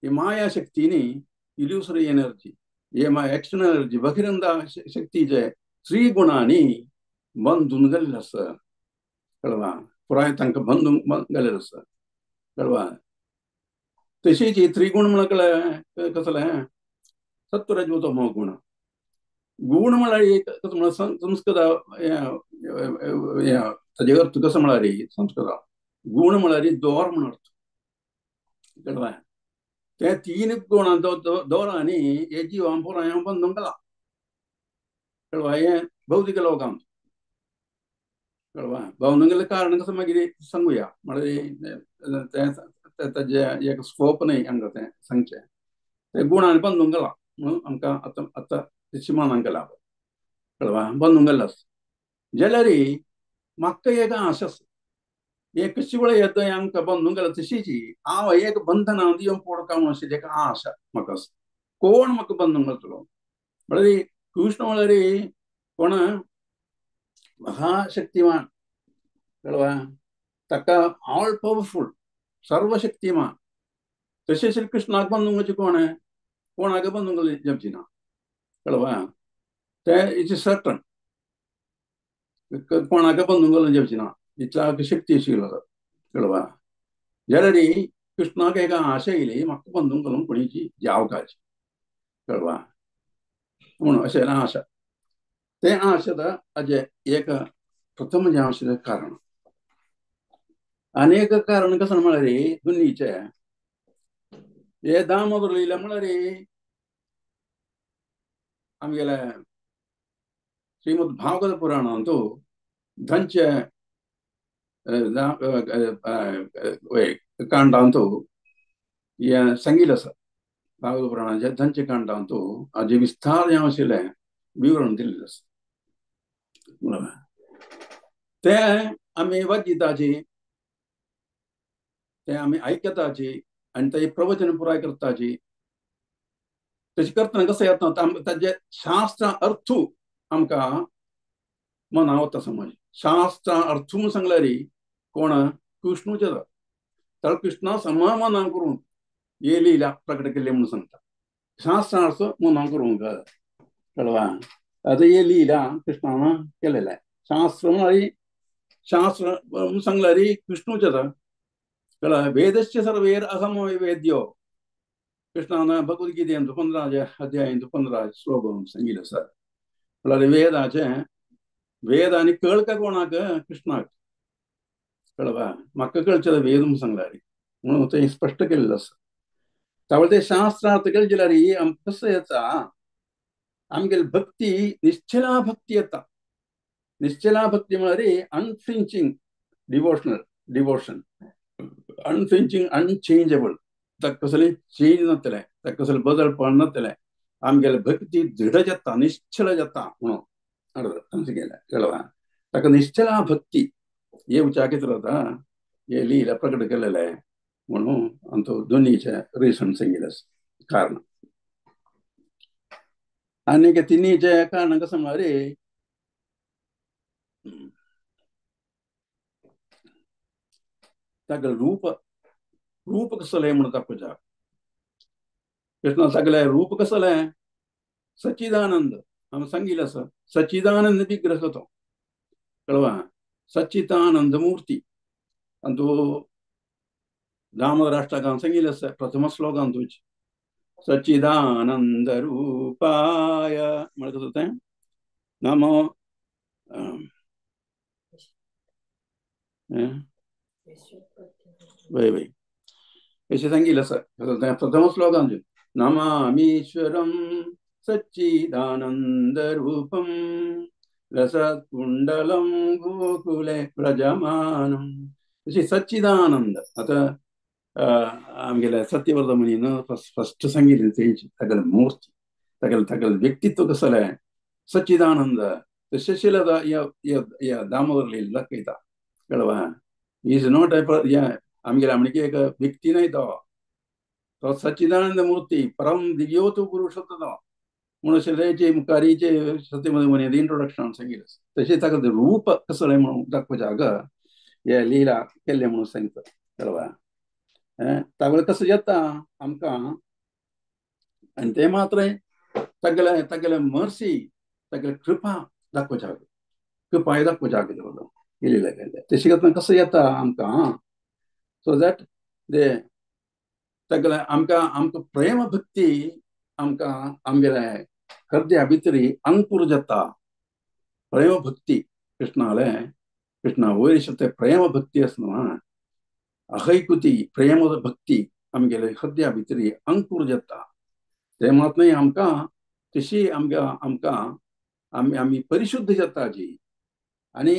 ही माया शक्ती न्ही इल्युसरी एनर्जी हे एक्सटर्नल एनर्जी बहिरंदा शक्तीचे त्रिगुणांनी बंधून गेल्लें आसा कळ्ळें पुराय तांकां बंधून गेल्लें आसा कळ्ळें तशीच ही त्रिगुण म्हणल्यार कळ्ळें कसलें सत्वरज तमो गुण गुण म्हळ्यार एक कसो म्हळ्यार संस्कृत ताजे अर्थ कसो म्हळ्यार संस्कृत गुण म्हळ्यार दोर म्हण अर्थ कळ्ळें ते तीन गुणां दोरांनी हे जिवां पुराय बंधून गेलां कळ्ळें हें भौतीक लोकांत कळ्ळें बांदून गेल्लें कारण कसो मागीर सांगुया म्हळ्यार तें ताजें एक स्कोप न्हय आमकां तें सांगचें ते गुणांनी बांदून गेलां म्हणून आमकां आतां आतां तशी मनान गेलां कळ्ळें बांदून गेल्लें आसा जाल्यार म्हाका एक आशा आसा एक कशी वेळ येता आमकां बांदून गेला तशीच हांव एक बंधना येवन पडका म्हणून अशी एक आशा म्हाका आसा कोण म्हाका बंधन घालतलो म्हळ्यार कृष्ण म्हळ्यार कोण महाशक्तिमान कळ्ळें ताका ऑल पवर्फूल सर्वशक्तिमान तशें श्री कृष्णाक बांदूंक कोण कोणाक बांदूंक जमची ना कळ्ळें तें it is certain कोणाक बांदूंक जमची ना इतल्या शक्ती आशिल्लो कळ्ळें जाल्यार कृष्णाक एका आशा येयली म्हाका बंदूक घालून कोणीची जावकाची कळवा म्हणून अशें आशा तें आशा हाजें एक प्रथम जें आशिल्लें कारण. आनी एक कारण कसं म्हळ्यार दोनीचें हे दामोदर लिला म्हळ्यार आमगेले श्रीमद भागवत पुराणांतु धंचे कांडांतु हें सांगिल्लें आसा. भागवत पुराणाचे धंचे कांडांतु हाजें विस्तार जें आशिल्लें विवरण दिल्लें आसा. तें आमी वाचिताची तें आमी आयकताची आनी तें प्रवचन पुराय करताची. तशें करतना कसं येता ताजें शास्त्र अर्थू आमकां मना वता समज. शास्त्र अर्थू म्हूण सांगल्यार कोण कृष्णूचे तर कृष्णा समा मना करून हे लिला प्रकट केल्ले म्हणून सांगता. शास्त्रार्थ मना करूंक कळवा आतां हे लिला कृष्णान केलेलें. शास्त्र म्हळ्यार शास्त्र म्हणून सांगल्यार कृष्णूचे कळ्ळें. वेदस्य सर्वेर अहम वेद्यो कृष्णान भगवद्गीतेंत 15 अध्यायंत 15 श्लोक सांगिल्लें आसा. म्हळ्यार वेदाचें वेद आनी कळका कोणाक कृष्णाक कळवा म्हाका कळचें वेद म्हणून सांगल्यार म्हणून तें स्पश्ट केल्लें आसा. त्यावेळी ते शास्त्रार्थ केले जाल्यार आमकां कसं येता आमगेली भक्ती निश्चला भक्ती येता. निश्चला भक्ती म्हळ्यार अनफ्रिंचिंग डिवोशनल डिवोशन अनफ्रिंचिंग अनचेंजेबल. ताका कसलें चेंज जातलें ताका कसलें बदल पडनातलें आमगेली भक्ती दृढ जाता निश्चल जाता म्हणून गेलें कळवा. ताका निश्चला भक्ती येवच्या कितें जाता हे लिला प्रकट केलेलें म्हणून आमचो दोनीचे रिजन सांगिल्लें कारण. आनी तिनीचें कारण कसं म्हळ्यार ताका रूप रूप कसलें म्हणून दाखोवच्या कृष्णा सगळें रूप कसलें सच्चिदानंद आमी सांगिल्लें आसा. सच्चिदानंद विग्रह तो कळवा सच्चिदानंद मूर्ती आनी तो दामोदराष्टकान सांगिल्लें आसा प्रथम श्लोकांतूच सच्चिदानंद रूपाय म्हळ्यार कसं तें नमो वय वय अशें सांगिल्लें आसा प्रथम श्लोकांत नमामीश्वरं सच्चिदानंद रूपं रसत्कुंडलं गोकुले व्रजमानं. अशें सच्चिदानंद आतां आमगेल्या सत्यव्रत मुनीन फस्ट सांगिल्लें तेंची तागेले मूर्ती तागेलें तागेलें व्यक्तित्व कसलें सच्चिदानंद तशें ह्या दामोदर लीला दाखयता कळवा. Is not आमगेले आमणेकी एक व्यक्ती न्हय तो तो सच्चिदानंद मूर्ती परम दिव्योत पुरुष तो म्हणून अशें मुखारीचे सत्यव्रत मुनीन इंट्रोडक्शन सांगिल्लें. तशें ताका रूप कसलें म्हणून दाखोवच्या हे लीला केल्लें म्हणून सांगता कळवा. तागेलें कसं येता आमकां आनी तें मात्र तागेलें तागेलें मर्सी तागेलें कृपा दाखोवच्या कृपाय दाखोवच्या केलें केलें तशें करतना कसं येता आमकां सो that they तागेलें आमकां आमकां प्रेम भक्ती आमकां आमगेले हृदया भितरी अंकुर जाता. प्रेम भक्ती कृष्णालें कृष्णा वयर तें प्रेम भक्ती आसा न्हू अहैकुती प्रेम भक्ती आमगेले हृदया भितरी अंकुर जाता. तें मात न्हय आमकां तशी आमकां आमकां आमी आमी परिशुद्ध जाता जी आनी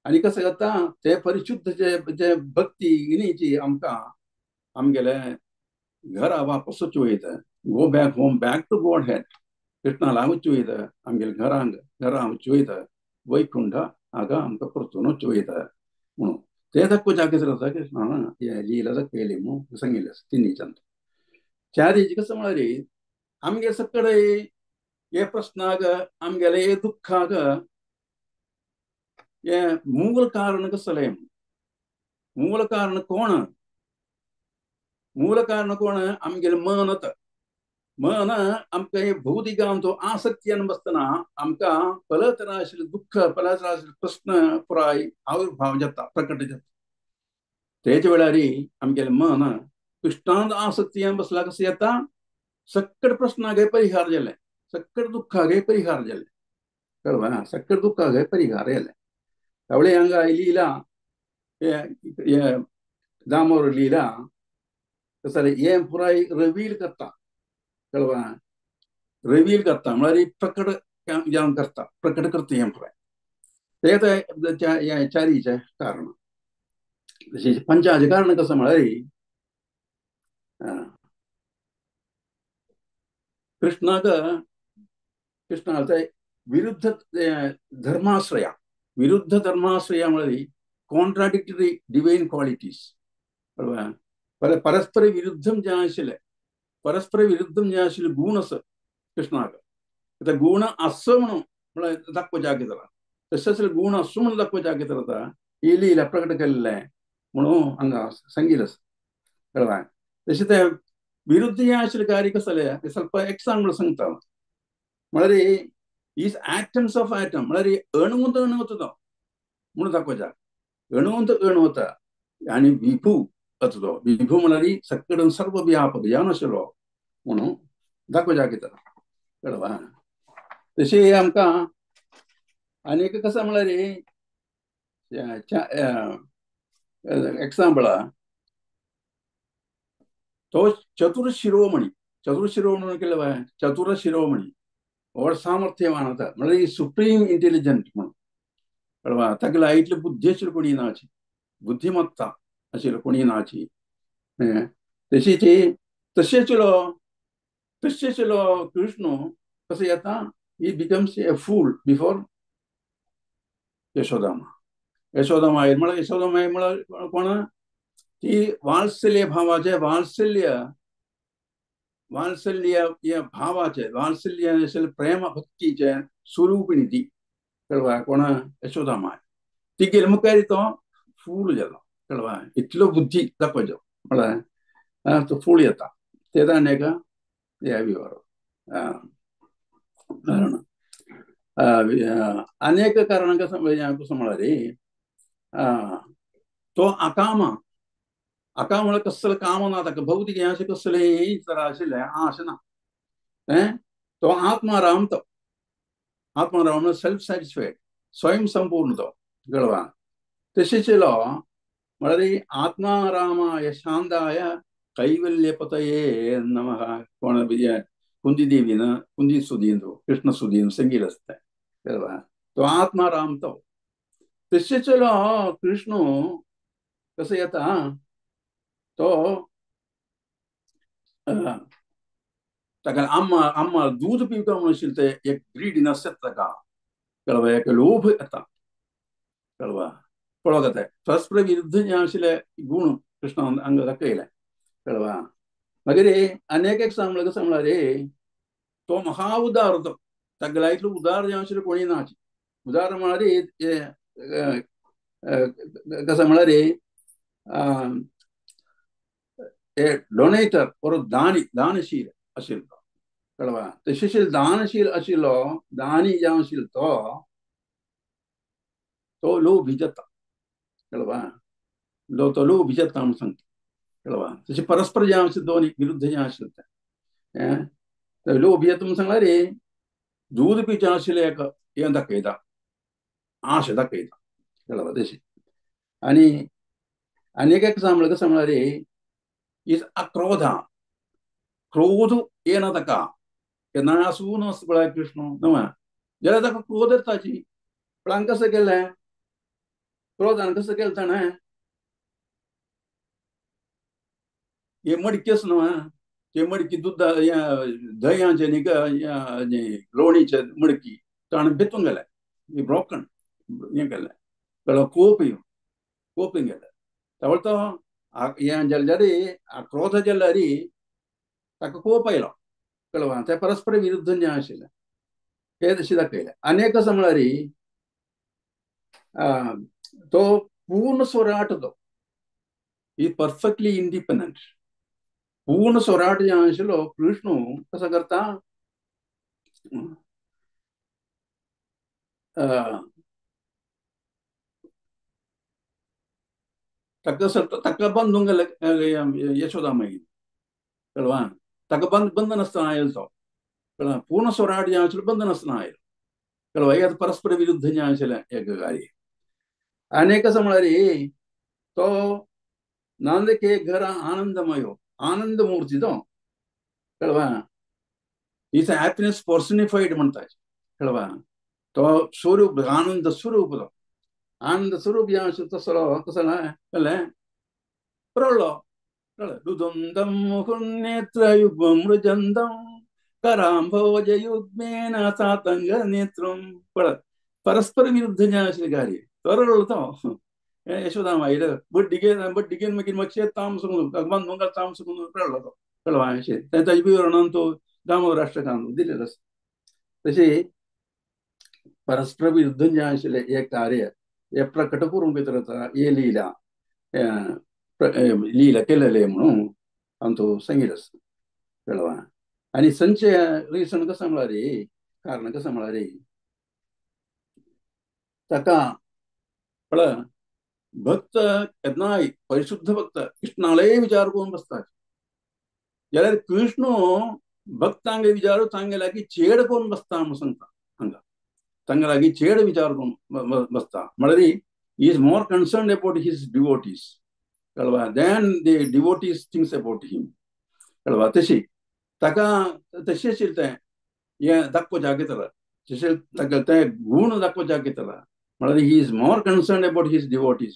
आनी कसं जाता ते परिशुद्ध जे जे भक्ती न्ही जी आमकां आमगेले घरा वापस वचूं go back home back to Godhead Krishna लागून वयता आमगेले घरांक घरा वचूं वयता वैकुंठ हांगा आमकां परतून वचूं वयता म्हणून ते दाखोवच्या कितें जाता कृष्णान हे लीला दाखयली म्हणून सांगिल्लें आसा तिनीच्यान. चारीची कसं म्हळ्यार आमगे सगळे हे प्रश्नाक आमगेले हे दुःखाक हे मूल कारण कसलें मूल कारण कोण मूल कारण कोण आमगेलें मन. मन आमकां हे भौतिकांचो आसक्ती बसतना आमकां पलतरा आशिल्लें दुःख पलतरा आशिल्ले प्रश्न पुराय आविर्भाव जाता प्रकट जाता. तेज वेळार आमगेलें मन कृष्णांत आसक्ती बसला कसं येता सकट प्रश्नागे परिहार जाले, सकट दुःखागे परिहार जाले, कळवा सकट दुःखागे परिहार जाले. त्यावेळी हांगा लीला दामोर लीला कसं हें पुराय रिव्हील करता, कळवा रिव्हील करता म्हळ्यार प्रकट जावन करता, प्रकट करता हें पुराय. ते चारीचें कारण तशें पंचाचें कारण कसं म्हळ्यार कृष्णाक कृष्णाचे विरुद्ध धर्माश्रय, विरुद्ध धर्माश्रय म्हळ्यार कॉन्ट्राडिक्टरी डिवैन क्वालिटीज, कळवा परस्पर विरुद्धम जें आशिल्लें, परस्पर विरुद्धम जें आशिल्लें गूण आसा कृष्णाक. आतां गूण आसा म्हणून म्हळ्यार दाखोवच्या जाता, तशेंच गूण आसूं म्हणून दाखोवच्या जाता ही लीला प्रकट केल्लें म्हणून हांगा सांगिल्लें आसा, कळवा. तशें तें विरुद्ध हें आशिल्लें कार्य कसलें तें ಸ್ವಲ್ಪ एक्साम्पल सांगता. म्हळ्यार is atoms of atom म्हळ्यार अणुवंत अणुवंत तो म्हणून दाखोवच्या, अणुवंत अणुवंत आनी विभू तो विभू म्हळ्यार सकड सर्व व्यापक जावन आशिल्लो म्हणून दाखोवच्या कितें, कळवा. तशें आमकां आनी कसं म्हळ्यार एक्साम्पल तो चतुर शिरोमणी, चतुर शिरोमणी केलं बाय चतुर शिरोमणी व्हड सामर्थ्यवान आसा म्हळ्यार सुप्रीम इंटेलिजंट म्हणून, कळवा. ताका इतली बुद्धी आशिल्ली कोणी नाची, बुद्धिमत्ता आशिल्ली कोणी नाची. तशीच तशें आशिल्लो, तशें आशिल्लो कृष्ण कसो येता he becomes a fool before Yashodama. Yashodamai म्हळ्यार यशोदामाय म्हळ्यार कोण ती वात्सल्य भावाचे, वात्सल्य वात्सल्य हे भावाचे, वात्सल्य आशिल्ले प्रेम भक्तीचे स्वरूपिणी ती, कळवा कोण यशोदामाय. ती गेली मुखार तो फूल जालो, कळवा. इतलो बुद्धी दाखोवचो म्हळ्यार तो फूल येता ते आनी एका ह्या विवार कारण अनेक कारणां कसं म्हळ्यार तो अकामा, अकाम म्हळ्यार कसलें काम ना ताका, भौतीक हें अशें कसलेंय तरा आशिल्लें अशें ना. तो आत्माराम, तो आत्माराम म्हळ्यार सेल्फ सॅटिस्फायड, स्वयं संपूर्ण तो, कळवा. तशेंच येयलो म्हळ्यार आत्मारामाय शांताय कैवल्यपतये नमः. कोण कुंती देवीन कुंती सुदीन कृष्ण सुदीन सांगिल्लें आसता, कळवा. तो आत्माराम तो तशेंच येयलो कृष्ण कसो येता तो ताका आम्मा आम्मा दूद पिवता म्हणून आशिल्लें तें एक ग्रीडीनस येता ताका, कळवा. एक लोभ येता, कळवा. पळोवंक येता परस्पर विरुद्ध जें आशिल्लें गूण कृष्ण हांगा दाखयलें, कळवा. मागीर अनेक एक सांगलें कसं म्हळ्यार तो महा उदार, तो तागेल्या इतलो उदार जें आशिल्लें कोणी ना. उदार म्हळ्यार कसं म्हळ्यार ए डोनेटर और दानी, दानशील आशिल्लो, कळवा. तशें दानशील आशिल्लो, दानी जावन आशिल्लो तो तो लोभी जाता, कळवा. तो लोभी जाता म्हणून सांगता, कळवा. तशें परस्पर जें आशिल्लें दोन विरुद्ध जें आशिल्लें तें लोभी जाता म्हणून सांगल्यार रे दूद पिवचें आशिल्लें एक हें दाखयता, आश दाखयता, कळवा. तशें आनी आनी एक सांगलें कसं म्हळ्यार is अक्रोधा, क्रोध येना ताका, केन्ना आसूं नासूं पळय कृष्ण न्हय जाल्यार ताका क्रोध येताची. पण हांगा कसं केलें क्रोधान कसं केलें ताणें हे मडकेच न्हय ते मडकी दुदा दह्याचें न्ही लोणीचे मडकी ताणें भितून गेलें, ब्रोकन हें केलें, कळ्ळो कोप येवन कोप गेलें. त्यावेळ तो हें जाल्यार क्रोध जाल्यार ताका कोप आयलो, कळवा. ते परस्पर विरुद्ध जें आशिल्लें तें तशें दाखयलें. आनी एक कसं म्हळ्यार तो पूर्ण स्वराट, तो ही परफेक्टली इंडिपेंडंट पूर्ण स्वराट जें आशिल्लो कृष्ण कसो करता ताका ताका बंदूंक यशोदा मागीर कळवा ताका बंद नासतना आयल तो कळ्ळा पूर्ण स्वराट जें आशिल्लें बंद नासतना आयल कळवा हे परस्पर विरुद्ध जें आशिल्लें एक कार्य. आनी कसो म्हळ्यार तो नंद के घर आनंदमयो आनंद मूर्ती तो कळवा is happiness पर्सनिफाईड म्हणटा कळवा तो स्वरूप आनंद स्वरूप तो आनंद स्वरूप जें आशिल्लें तसलो कसो कळ्ळें रडलो कळ्ळें रुदंतम मुहुर्नेत्रयुग्मं मृजंतम करांभोजयुग्मेन सातंग नेत्रम पळय परस्पर विरुद्ध जें आशिल्लें कार्य तो रडलो तो यशोदा मागीर बड्डिगेन बड्डिगेन मागीर मातशें तामस भगवान मंगल तामस रडलो तो कळवा अशें ताजे विवरणान तो दामोदर राष्ट्रकान दिलेलो आसा. तशें परस्पर विरुद्ध जें आशिल्लें हें कार्य हे प्रकट करूंक भितर वता हे लिला लिला केलेले म्हणून आमचो सांगिल्लें आसा कळवा. आनी संचे रिजन कसो म्हळ्यार कारण कसो म्हळ्यार ताका पळय भक्त केन्नाय परिशुद्ध भक्त कृष्णालय विचार करून बसता जाल्यार कृष्ण भक्तांगे विचार तांगे लागीं चेड करून बसता म्हणून सांगता हांगा तांगे लागीं चेड विचार करून बसता म्हळ्यार he is more concerned about his devotees कळवा than the devotees thinks about him कळवा. तशी ताका तशें आशिल्लें तें हें दाखोवच्या घेतला तशें ताका तें गूण दाखोवच्या घेतला म्हळ्यार he is more concerned about his devotees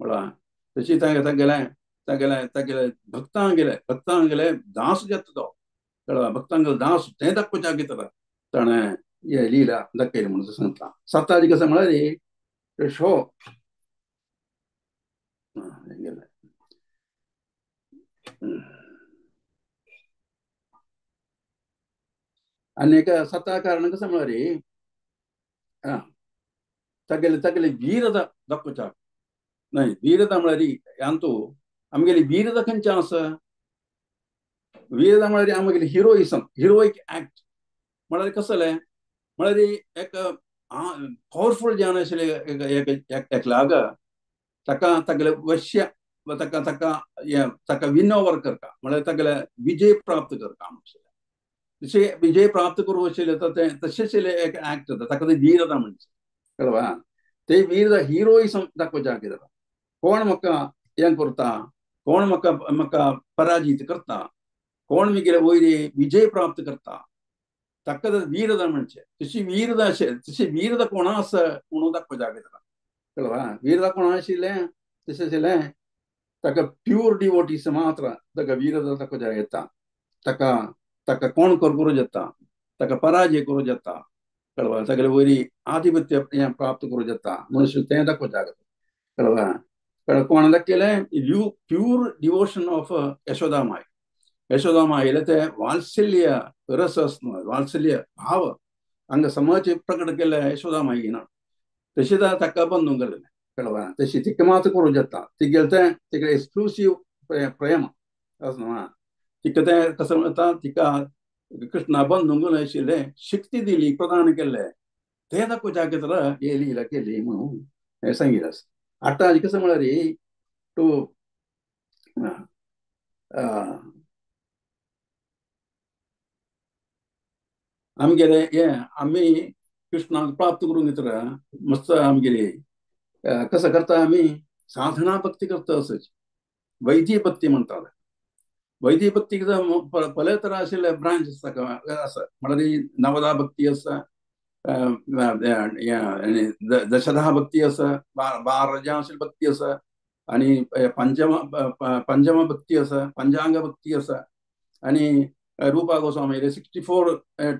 म्हळ्यार तशी तागेलें तागेलें तागेलें भक्तांगेलें भक्तांगेलें दास जाता तो कळवा भक्तांगेलो दास तें दाखोवच्या घेतला ताणें हे लिला दाखयलें म्हणून सांगता. साताजी कसं म्हळ्यार शो आनी एक सता कारण कसं म्हळ्यार तागेले तागेले वीरता दाखोवच्याक न्हय वीरता म्हळ्यार अंतू आमगेली वीरता खंयचें आसा वीरता म्हळ्यार आमगेली हिरोइसम हिरोईक ऍक्ट म्हळ्यार कसलें म्हळ्यार एक पावरफुल जें आशिल्लें एक लाग ताका तागेले वश्य ताका ताका ताका विन ओवर करता म्हळ्यार तागेले विजय प्राप्त करता तशें विजय प्राप्त करूं आशिल्लें तर तें तशें आशिल्लें एक ऍक्ट जाता ताका तें वीरता म्हणचे कळवा ते वीरता हिरोइसम दाखोवच्या कितें कोण म्हाका हें करता कोण म्हाका म्हाका पराजीत करता कोण मागीर वयर विजय प्राप्त करता ताका वीरता म्हणचे तशी वीरता अशें तशी वीरता कोणा आसा म्हणून दाखोवच्या कितें कळवा वीरता कोणा आशिल्लें तशें आशिल्लें ताका प्यूर डिवोटीस मात्र ताका वीरता दाखोवच्या येता ताका ताका कोण करूं जाता ताका पराजय करूं जाता कळवा तागेले वयरी आधिपत्य हें प्राप्त करूं जाता म्हणून तें दाखोवच्या कळवा. कोण दाखयलें pure devotion of Yashoda my Yashoda मायले ते वात्सल्य रस वात्सल्य भाव हांगा समाज प्रकट केले यशोदा मायीन तशें ताका बंदूंक गेलें कळवा तशी तिका मात्र करूं जाता तिगेलें तें तिगेलें एक्सक्लुसीव प्रेम आसा तिका तें कसं म्हणटा तिका कृष्णा बंदूंक आशिल्लें शक्ती दिली प्रदान केल्लें तें दाखोवच्या घेतला हे लिला केली म्हणून हें सांगिल्लें आसा. आतां कसं म्हळ्यार टू आमगेले हे आमी कृष्णाक प्राप्त करूंक घेतला मस्त आमगेली कसं करता आमी साधना भक्ती करता असच वैद्य भक्ती म्हणटात. वैद्य भक्ती पले तरा आशिल्ले ब्रांच आसा आसा म्हळ्यार नवधा भक्ती आसा दशधा भक्ती आसा बारा आशिल्ली भक्ती आसा आनी पंचम पंचम भक्ती आसा पंचांग भक्ती आसा आनी रूपा गोस्वामी 64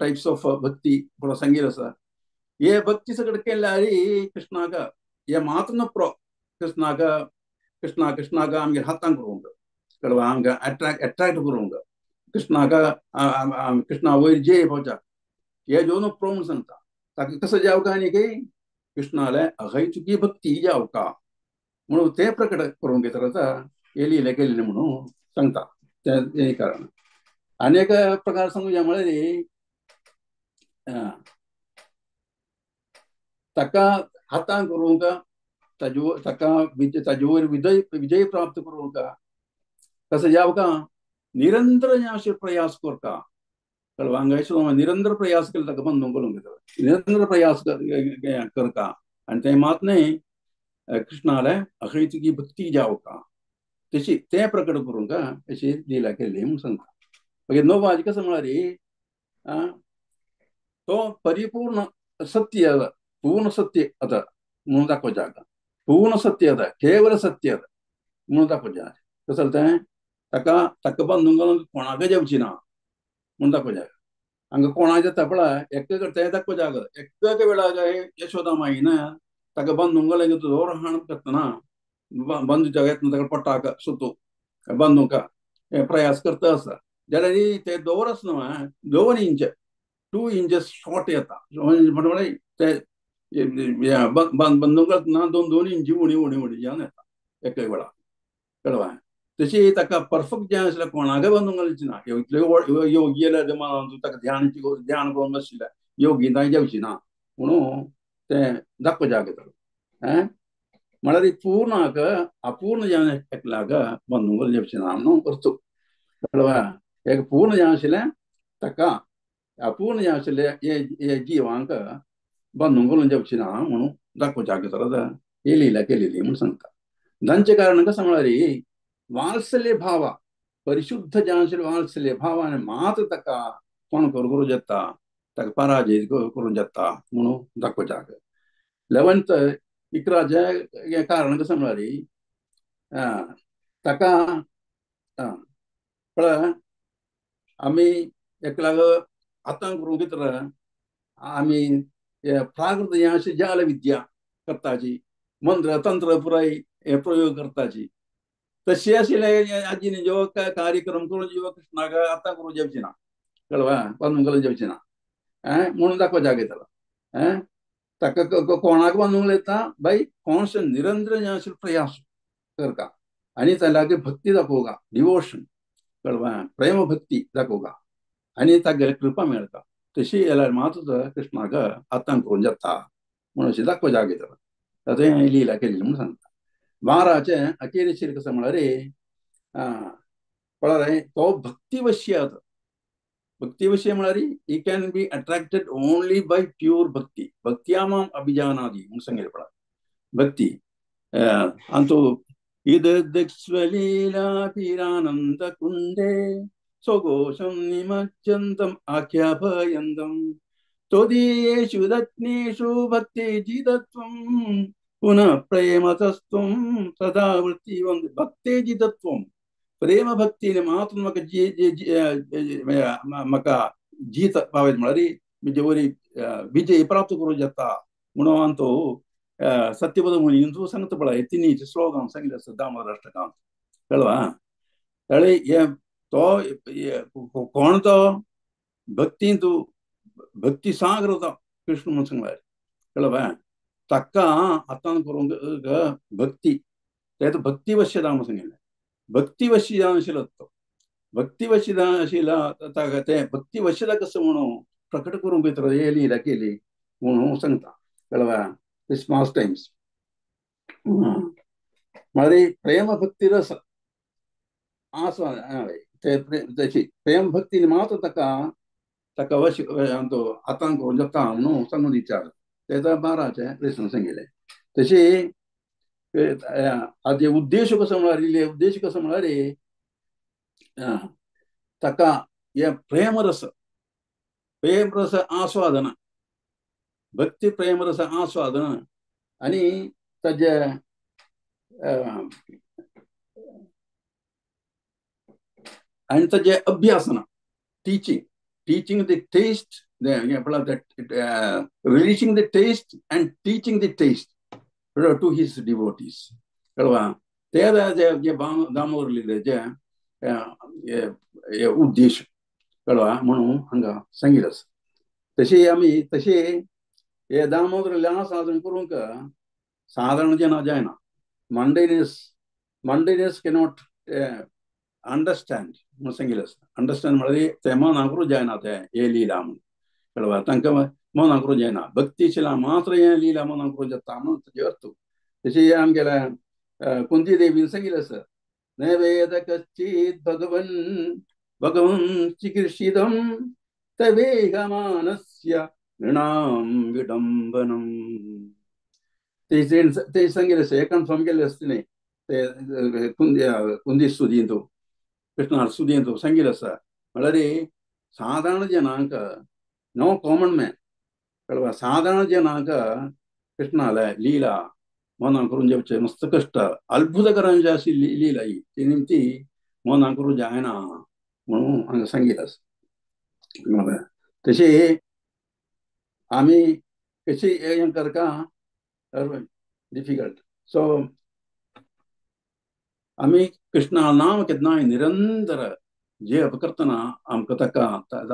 टायप्स ऑफ भक्ती पूण सांगिल्लें आसा. हे भक्ती सगळें केल्यार कृष्णाक हे मात्र न्हू प्रो कृष्णाक कृष्णा कृष्णाक आमगेर हातांक करूंक कळवा आमकां एट्रॅक्ट करूंक कृष्णाक कृष्णा वयर जय पावच्याक हे जो न्हू प्रो म्हूण सांगता ताका कसो जावका आनी की कृष्णाले अहैतुकी भक्ती जावका म्हणून तें प्रकट करूंक घेतला आतां हे लिला केल्लें म्हणून सांगता तें कारण. आनी एक प्रकार सांगूया म्हळ्यार ताका हातांक करूंक ताजो ताका ताजे वयर विजय विजय प्राप्त करूंक कसो जावका निरंतर अशें प्रयास करता. कळ्ळें हांगा यशोदा निरंतर प्रयास केलो ताका बंदून करूंक घेता निरंतर प्रयास करता आनी तें मात न्हय कृष्णाले अखैतुकी भक्ती जावका तशी तें प्रकट करूंक अशी लिला केल्ली म्हूण सांगता. मागीर नवाज कसो म्हळ्यार तो परिपूर्ण सत्य पूर्ण सत्य आतां म्हणून दाखोवचें पूर्ण सत्य आतां केवल सत्य आतां म्हणून दाखोवचें. कसो तें ताका ताका बांदून घालून कोणाकय जावची ना म्हणून दाखोवचें. हांगा कोणाक जाता पळय एक तें दाखोवचें एक वेळार यशोदा माईन ताका बांदून घालून जोर हाण करतना बांदूच्या येतना ताका पट्टाक सुतो बांदूंक प्रयास करता आसा जाल्यार ते दवर आसना 2 इंच 2 इंचेस शॉर्ट येता म्हणल्यार ते बंदूक घालतना 2-2 इंची उणी उणी उणी जावन येता एके वेळा. कळ्ळें तशी ताका परफेक्ट जें आसलें कोणाकय बांदूंक घालची ना. इतले योगी जाल्यार ताका ध्यान ध्यान करून बशिल्लें योगी तांणी जावची ना म्हणून तें दाखोवचें घेतलो. म्हळ्यार पूर्णाक अपूर्ण जें एकल्याक बांदूंक जावची ना म्हणून करचो. कळ्ळें एक पूर्ण जें आशिल्लें ताका अपूर्ण जें आशिल्लें हे जिवांक बांदूंक घालून जावची ना म्हणून दाखोवच्या घेतलो ही लिला केलेली म्हूण सांगता. तांचें कारण कशें म्हळ्यार वात्सल्य भाव परिशुद्ध जें आशिल्लें वात्सल्य भावान मात्र ताका कोण करूं जाता ताका पराजय करूं जाता म्हणून दाखोवच्याक. 11th 11चें कारण कशें म्हळ्यार ताका पळय आमी एकल्याक आतां करूंक भितर आमी प्राकृत हें अशें जाल विद्या करताची मंत्र तंत्र पुराय हे प्रयोग करताची तशें आशिल्लें आजीन जो कार्यक्रम करून जीव कृष्णाक आतां करूंक जावची ना. कळ्ळें बांदूंक घालूंक जावची ना म्हणून दाखोवच्याक येतलो. ताका कोणाक बांदूंक येता बाय कॉन्स्टंट निरंतर जें आशिल्लें प्रयास करता आनी ताका लागीं भक्ती दाखोवका डिवोशन. कळ्ळें प्रेम भक्ती दाखोवका आनी तागेली कृपा मेळटा तशी जाल्यार मात कृष्णाक आतां करूंक जाता म्हणून अशें दाखोवच्याक येतलो. तें लिला केल्ली म्हूण सांगता. 12चें अखेरशीर कसो म्हळ्यार पळय तो भक्तिवश्य आतां भक्तिवश्य म्हळ्यार he can be attracted only by pure bhakti. भक्त्या माम अभिजानादी म्हूण सांगलें पळय भक्ती आनी तो इदस्वलीलाभिरानंद कुंडे स्वघोषं निमज्जन्तम् आख्यापयन्तम् त्वदीयेषु रत्नेषु भक्तेजितत्वं पुनः प्रेमतस्त्वं सदा वृत्तिवं भक्तेजितत्वं प्रेम भक्तीन मात्र म्हाका म्हाका जीत पावयत म्हळ्यार म्हणजे वरी विजय प्राप्त करूं जाता म्हणून तो सत्यपद मुनींचो सांगता पळय तिनी श्लोकान सांगिल्लें आसा दामोदर अष्टकांत. कळ्ळें कळ्ळें हें तो कोण तो भक्तीन तूं भक्ती सागर तो कृष्ण म्हणून सांगला. कळ्ळें ताका आतां करूंक भक्ती ते भक्तिवश्य म्हणून सांगिल्लें. भक्तिवश्य जावन आशिल्लो तो भक्तिवश्य जावन आशिल्लो ताका तें भक्तिवश्यता कसो म्हणून प्रकट करूंक भितर हे लिला केली म्हणून सांगता. कळ्ळें क्रिसमस टायम्स म्हळ्यार प्रेम भक्ती रस आसा तशी प्रेम भक्तीन मात्र ताका ताका वश तो आतां करूंक जाता म्हणून सांगून विचार तेका 12चें कृष्ण सांगिल्लें. तशी आजी उद्देश कसो म्हळ्यार उद्देश कसो म्हळ्यार ताका हे प्रेमरस प्रेमरस आस्वादन भक्ती प्रेमरस आस्वादन आनी ताजे आनी ताजे अभ्यासना teaching teaching the taste releasing the taste and teaching the taste to his devotees. कळ्ळें ते जे दामोदर लिलेचे उद्देश. कळ्ळें म्हणून हांगा सांगिल्लें आसा. तशी आमी तशी हे दामोदर लीला साधन करूंक साधारण जना जायना. मंडेनियस कॅनॉट अंडरस्टँड म्हणून सांगिल्लें आसा. अंडरस्टँड म्हळ्यार तें मनाक करूंक जायना तें हे लिला म्हणून. कळ्ळें तांकां मनाक करूंक जायना. भक्तिशिला मात्र हें लिला मनाक करूंक जाता म्हणून ताजें अर्थ. तशी आमगेल्या कुंती देवीन सांगिल्लें आसा, न वेद कश्चित् भगवन् भगवन् चिकीर्षितं तवेगमानस्य नृणां विडंबनम. ते सांगिल्लें आसा, हे कन्फर्म केल्लें आसा तिणें, ते कुंदी स्तुतींतू कृष्णा स्तुतींतू सांगिल्लें आसा. म्हळ्यार साधारण जनांक, नो कॉमन मॅन, कळवा साधारण जनांक कृष्णाले लीला मनां करून जेवचे मस्त कश्ट, अद्भुतकरांची अशी लीला ही ती निमती मनां करून जायना म्हणून हांगा सांगिल्लें आसा. तशी आमी कशी हें करका डिफिकल्ट. सो आमी कृष्णा नाम केन्नाय निरंतर जप करतना आमकां ताका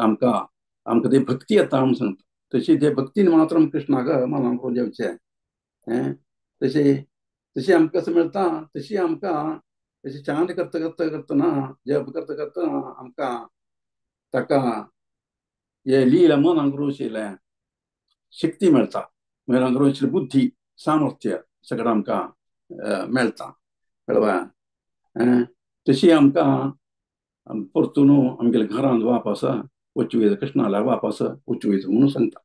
आमकां आमकां ती भक्ती येता म्हूण सांगता. तशी ते भक्तीन मात्र कृष्णाक मनां करून जेवचें हें तशी तशी आमकां कसं मेळटा तशी आमकां तशी चांट करता करता करतना जप करता करतना आमकां ताका हे लीला मनां करून शियलें शक्ती मेळटा, मनां करून बुद्धी सामर्थ्य सगळें आमकां मेळटा, कळवा. तशी आमकां परतून आमगेल्या घरांत वापस वचूं येता, कृष्णाला वापस वचूं येता म्हणून सांगता,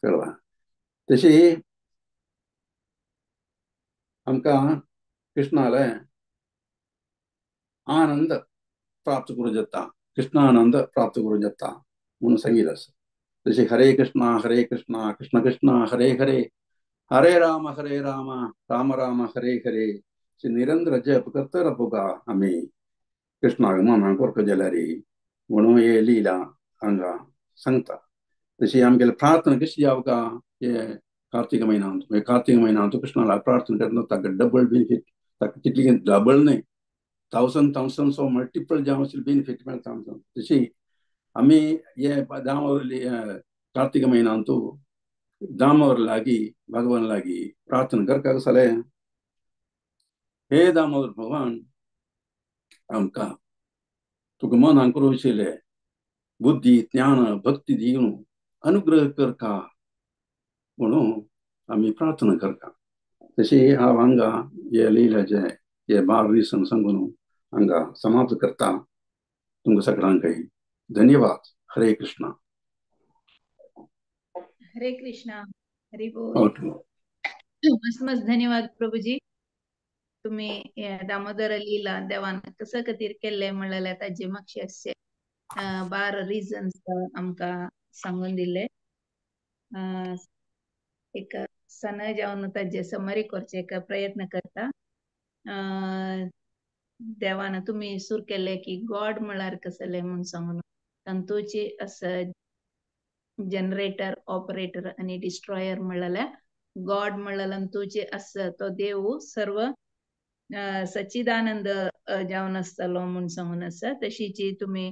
कळवा. तशी आमकां कृष्णाले आनंद प्राप्त करूं जाता, कृष्णानंद प्राप्त करूं जाता म्हणून सांगिल्लें आसा. तशी हरे कृष्णा हरे कृष्णा कृष्ण कृष्ण हरे हरे हरे राम राम राम हरे हरे निरंतर जप करता रावता आमी कृष्णाक मनाक करता जाल्यार म्हणून हे लीला हांगा सांगता. तशी आमगेली प्रार्थना कशी जावका हे कार्तिक म्हयन्यांत, कार्तिक म्हयन्यांत कृष्णाला प्रार्थना करतना ताका डबल बेनिफीट, ताका कितली डबल न्हय थावजंड थावजंड्स ऑफ मल्टिपल जावन बेनिफीट मेळटा. तशी आमी हे दामोदर कार्तिक म्हयन्यांत दामोदर लागीं भगवान लागीं प्रार्थना करपाक जालें, हे दामोदर भगवान आमकां तुका मनाक करूं आशिल्लें बुद्धी ज्ञान भक्ती दिवन अनुग्रह करता म्हणून आमी प्रार्थना करता. तशी हांव हांगा हे लिलाचे हे 12 रिजन सांगून हांगा समाप्त करता. तुमकां सगळ्यांकय धन्यवाद. हरे कृष्णा. हरे कृष्णा. हरी बोल. मस्त मस्त धन्यवाद प्रभुजी. तुम्ही दामोदर लीला देवान कसं खातीर केल्लें म्हणलें ताजे मातशे अशे 12 रिजन्स आमकां सांगून दिले. एक सन जावन ताजे समरी करचे एक प्रयत्न करता. देवान तुमी सूर केले की गॉड म्हळ्यार कसले म्हूण सांगून तांतूची असं जनरेटर ऑपरेटर आणि डिस्ट्रॉयर म्हणलेल्या गॉड म्हणलेल्या तुचे असं तो देव सर्व सच्चिदानंद जावन आसतलो म्हूण सांगून आसा. तशीची तुमी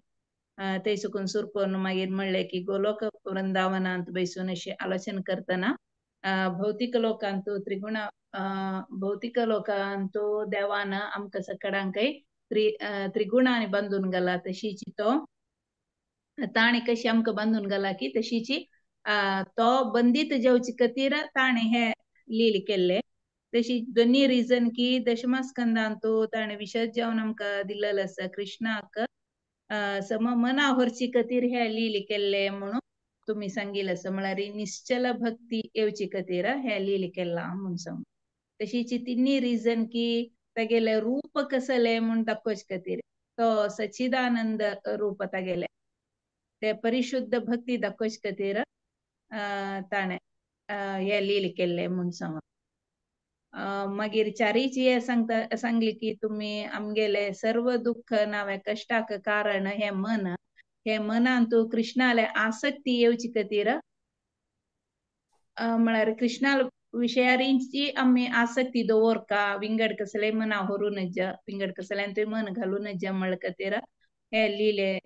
थंय सुकून सूर करून मागीर म्हणलें की गोलोक वृंदावनांत बसून अशें आलोचन करतना भौतीक लोकांतू त्रिगुणा भौतिक लोकांतू देवान आमकां सगळ्यांकय त्रिगुणांनी बांदून घाला. तशीची तो ताणें कशी आमकां बांदून घाला की तशीची तो बंदीत जावचे खातीर ताणें हे लील केल्ले. तशी दोन्ही रिजन की दशमा स्कंदांतू ताणें विशद जावन आमकां दिल्लेलो आसा कृष्णाक सम मना व्हरचे खातीर हे लील केल्ले म्हणून तुमी सांगिल्लें आसा. म्हळ्यार निश्चल भक्ती येवचे खातीर हे लील केलां म्हूण सांग. तशीची तिन्ही रिजन की तागेलें रूप कसलें म्हूण दाखोवचे खातीर तो सच्चिदानंद रूप तागेलें ते परिशुद्ध भक्ती दाखोवचे खातीर ताणें हे लील केल्लें म्हूण सांग. मागीर चारीची हे सांगता सांगली की तुमी आमगेले सर्व दुःख नावे कश्टाक कारण हे मन, हे मनांतू कृष्णाले आसक्ती येवचे खातीर म्हळ्यार कृष्णा विशयारींची आमी आसक्ती दवरका विंगड कसले मना व्हरूं नज विंगड कसल्यान मन घालूं नज म्हळ्या खातीर हे लिले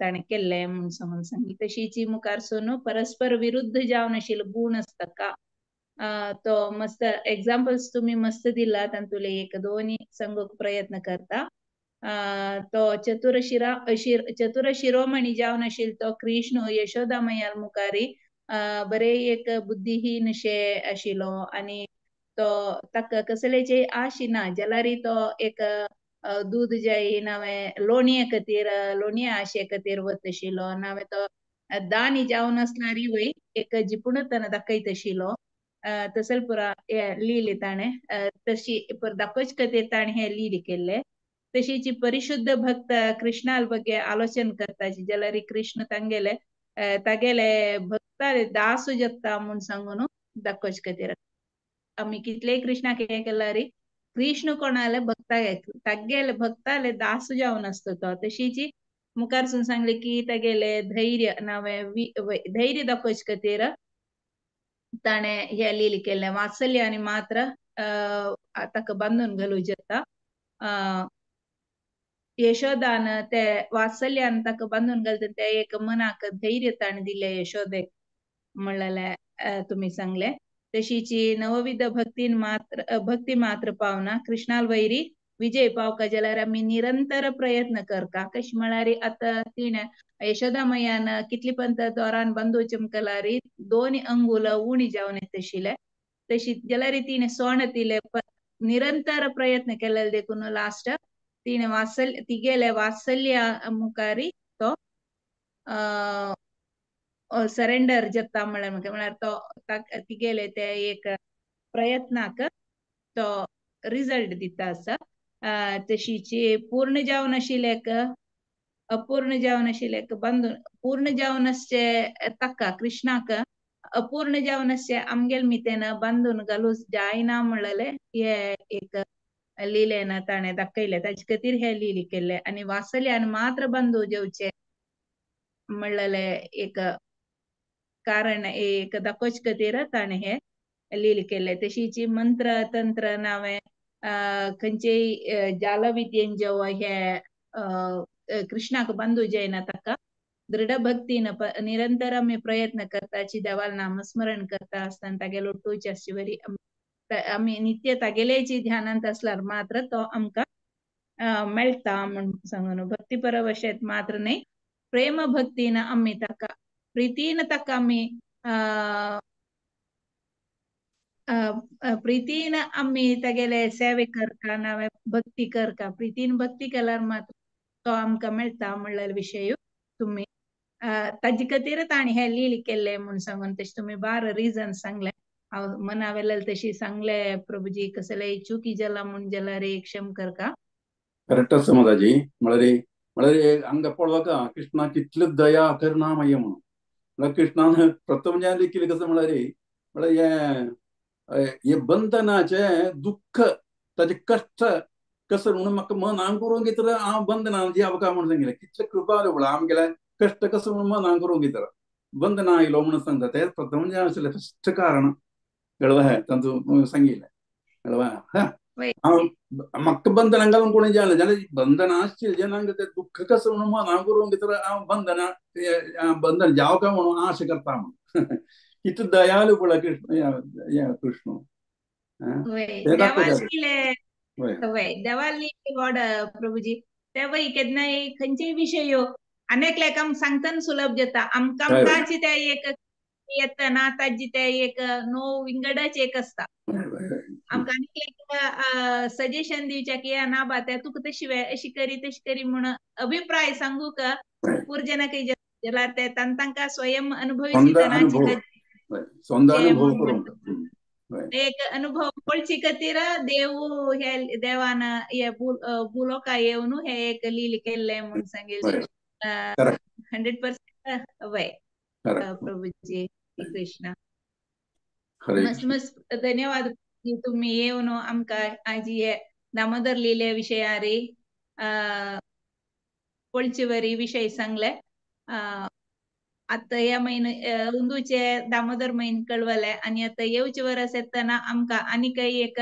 ताणें केल्लें म्हूण सांगून सांगली. तशीची मुखार सोनू परस्पर विरुद्ध जावन आशिल्लो गुण आसता का तो मस्त एग्जाम्पल्स तुम्ही मस्त दिला तातूंतले एक दोन सांगूंक प्रयत्न करता. तो चतुर शिरोमणी जावन आशिल्लो तो कृष्ण यशोदा मैया मुखारी बरे एक बुद्धिहीन शे आशिल्लो आनी तो तो ताका कसलेची आश ना जाल्यार तो एक दूद जाय नावे लोणये खातीर लोणये आशे खातीर वतशिलो नावे तो दानी जावन आसल्यार वय एक जिपुणताना दाखयतशिलो तसल पुरा लिहिले ताणें तशी दाखोवचे खातीर ताणें हे लिली केल्ले. तशीची परिशुद्ध भक्त कृष्णाल बगे आलोचन करताची जाल्यार कृष्ण तांगेले तागेले भक्ताले दासू जत्ता म्हूण सांगून दाखोवचे खातीर आमी कितलेय कृष्णाक हें केल्यार कृष्ण कोणाले भक्ता तागेले भक्ताले दासू जावन आसता तो. तशीची मुखारसून सांगले की तागेले धैर्य नावे धैर्य दाखोवचे खातीर ताणें हे लिली केल्लें. वात्सल्य आनी मात्र ताका बांदून घालूं जाता. यशोदान ते वात्सल्यान ताका बांदून घालता ते एक मनाक धैर्य ताणें दिलें यशोदेक म्हणलें तुमी सांगलें. तशीची नवविध भक्तीन मात्र भक्ती मात्र पावना कृष्णाल वैरी विजय पावका जाल्यार आमी निरंतर प्रयत्न करता. कशें म्हळ्यार आतां तिणें यशोदा मैयान कितली पंत दोरान बांदू चमकलारी दोन अंगुल उणी जावन येतशिले तशी जाल्यार तिणें सोण दिले निरंतर प्रयत्न केले देखून लास्ट तिणें वात्सल्य तिगेले वात्सल्य मुखारी तो सरेंडर जाता म्हळ्यार म्हळ्यार तो तिगेले ते एक प्रयत्नाक तो रिजल्ट दिता आसा. तशीची पूर्ण जावन आशिल्लेक अपूर्ण जावन आशिल्लेक बांदून पूर्ण जावन आसचे ताका कृष्णाक अपूर्ण जावन आसचे आमगेल मितेन बांदून घालूं जायना म्हणलें हे एक लिलेन ताणें दाखयलें. ताजे खातीर हे लिली केल्ले आनी वात्सल्यान मात्र बांदू जेवचे म्हणलें एक कारण एक दाखोवचे खातीर ताणें हे लिली केल्ले. तशीची मंत्र तंत्र नावे खंयचेय जालविद्येन जेव हे कृष्णाक बांदू जायना ताका दृढ भक्तीन निरंतर आमी प्रयत्न करताची देवाल नामस्मरण करता आसतना तागेलो टूच आसचे वरी आमी नित्य तागेलेची ध्यानांत आसल्यार मात्र तो आमकां मेळटा म्हूण सांगून भक्ती परवशेत मात्र न्हय प्रेम भक्तीन आमी ताका प्रितीन ताका आमी प्रितीन आमी तागेले सेवे करता नावे भक्ती करता प्रितीन भक्ती केल्यार मात्र तो आमकां मेळटा म्हणल्यार विशय तुमी ताजे खातीर ताणें हें लील केल्लें म्हूण सांगून तशें तुमी बारा रिजन सांगलें. हांव मना वेल्यान तशी सांगलें प्रभुजी कसलेय चुकी जाला म्हूण जाल्यार क्षम करका. करेक्ट आसा माताजी. म्हळ्यार म्हळ्यार हांगा पळोवका कृष्णा कितली दया करुणामय म्हणून म्हळ्यार कृष्णान प्रथम जें देखील कसं म्हळ्यार म्हळ्यार हे बंधनाचे दुःख ताचे कश्ट कसं म्हणून म्हाका मन करून घेतलं हांव बंधना जी हांव म्हणून सांगिल्लें कितले कृपा पळय आमगेले कश्ट कसं म्हणून मन करून घेतलं बंधना आयलो म्हणून सांगता ते प्रथम जें आशिल्लें फस्ट कारण कळवा तांचो सांगिल्लें कळवा. हांव म्हाका बंधना घालून कोणी जालें जाल्यार बंधना आसचें जेन्ना तें दुःख कसं म्हणून मन करून घेतलं हांव बंधना बंधन जावं काय म्हणून आशा करता म्हणून कितलो दयालू पळय कृष्ण कृष्ण. देवाली गॉड प्रभुजी ते वय केन्नाय खंयचेय विशय आनी एकल्याक सांगतना सुलभ जाता आमकां आमकांची ते एक येता ना ताजी ते एक नो विंगडच एक आसता. आमकां आनी एक सजेशन दिवचें की ना बा ते तुका तशी अशी करी तशी करी म्हूण अभिप्राय सांगूक पुरजना काही जाल्यार ते तांकां स्वयं अनुभवी एक अनुभव पळची खातीर देव हे देवान हे भुलोका येवन हे एक लील केल्लें म्हूण सांगिल्लें. 100% वय प्रभुजी कृष्ण. मस्त मस्त धन्यवाद तुम्ही येवन आमकां आजी हे दामोदर लिले विशयारी पळचे वरी विशय सांगले. आतां ह्या म्हयने अंदूचे दामोदर म्हयने कळवले आनी आतां येवचे वर्स येतना आमकां आनीकय एक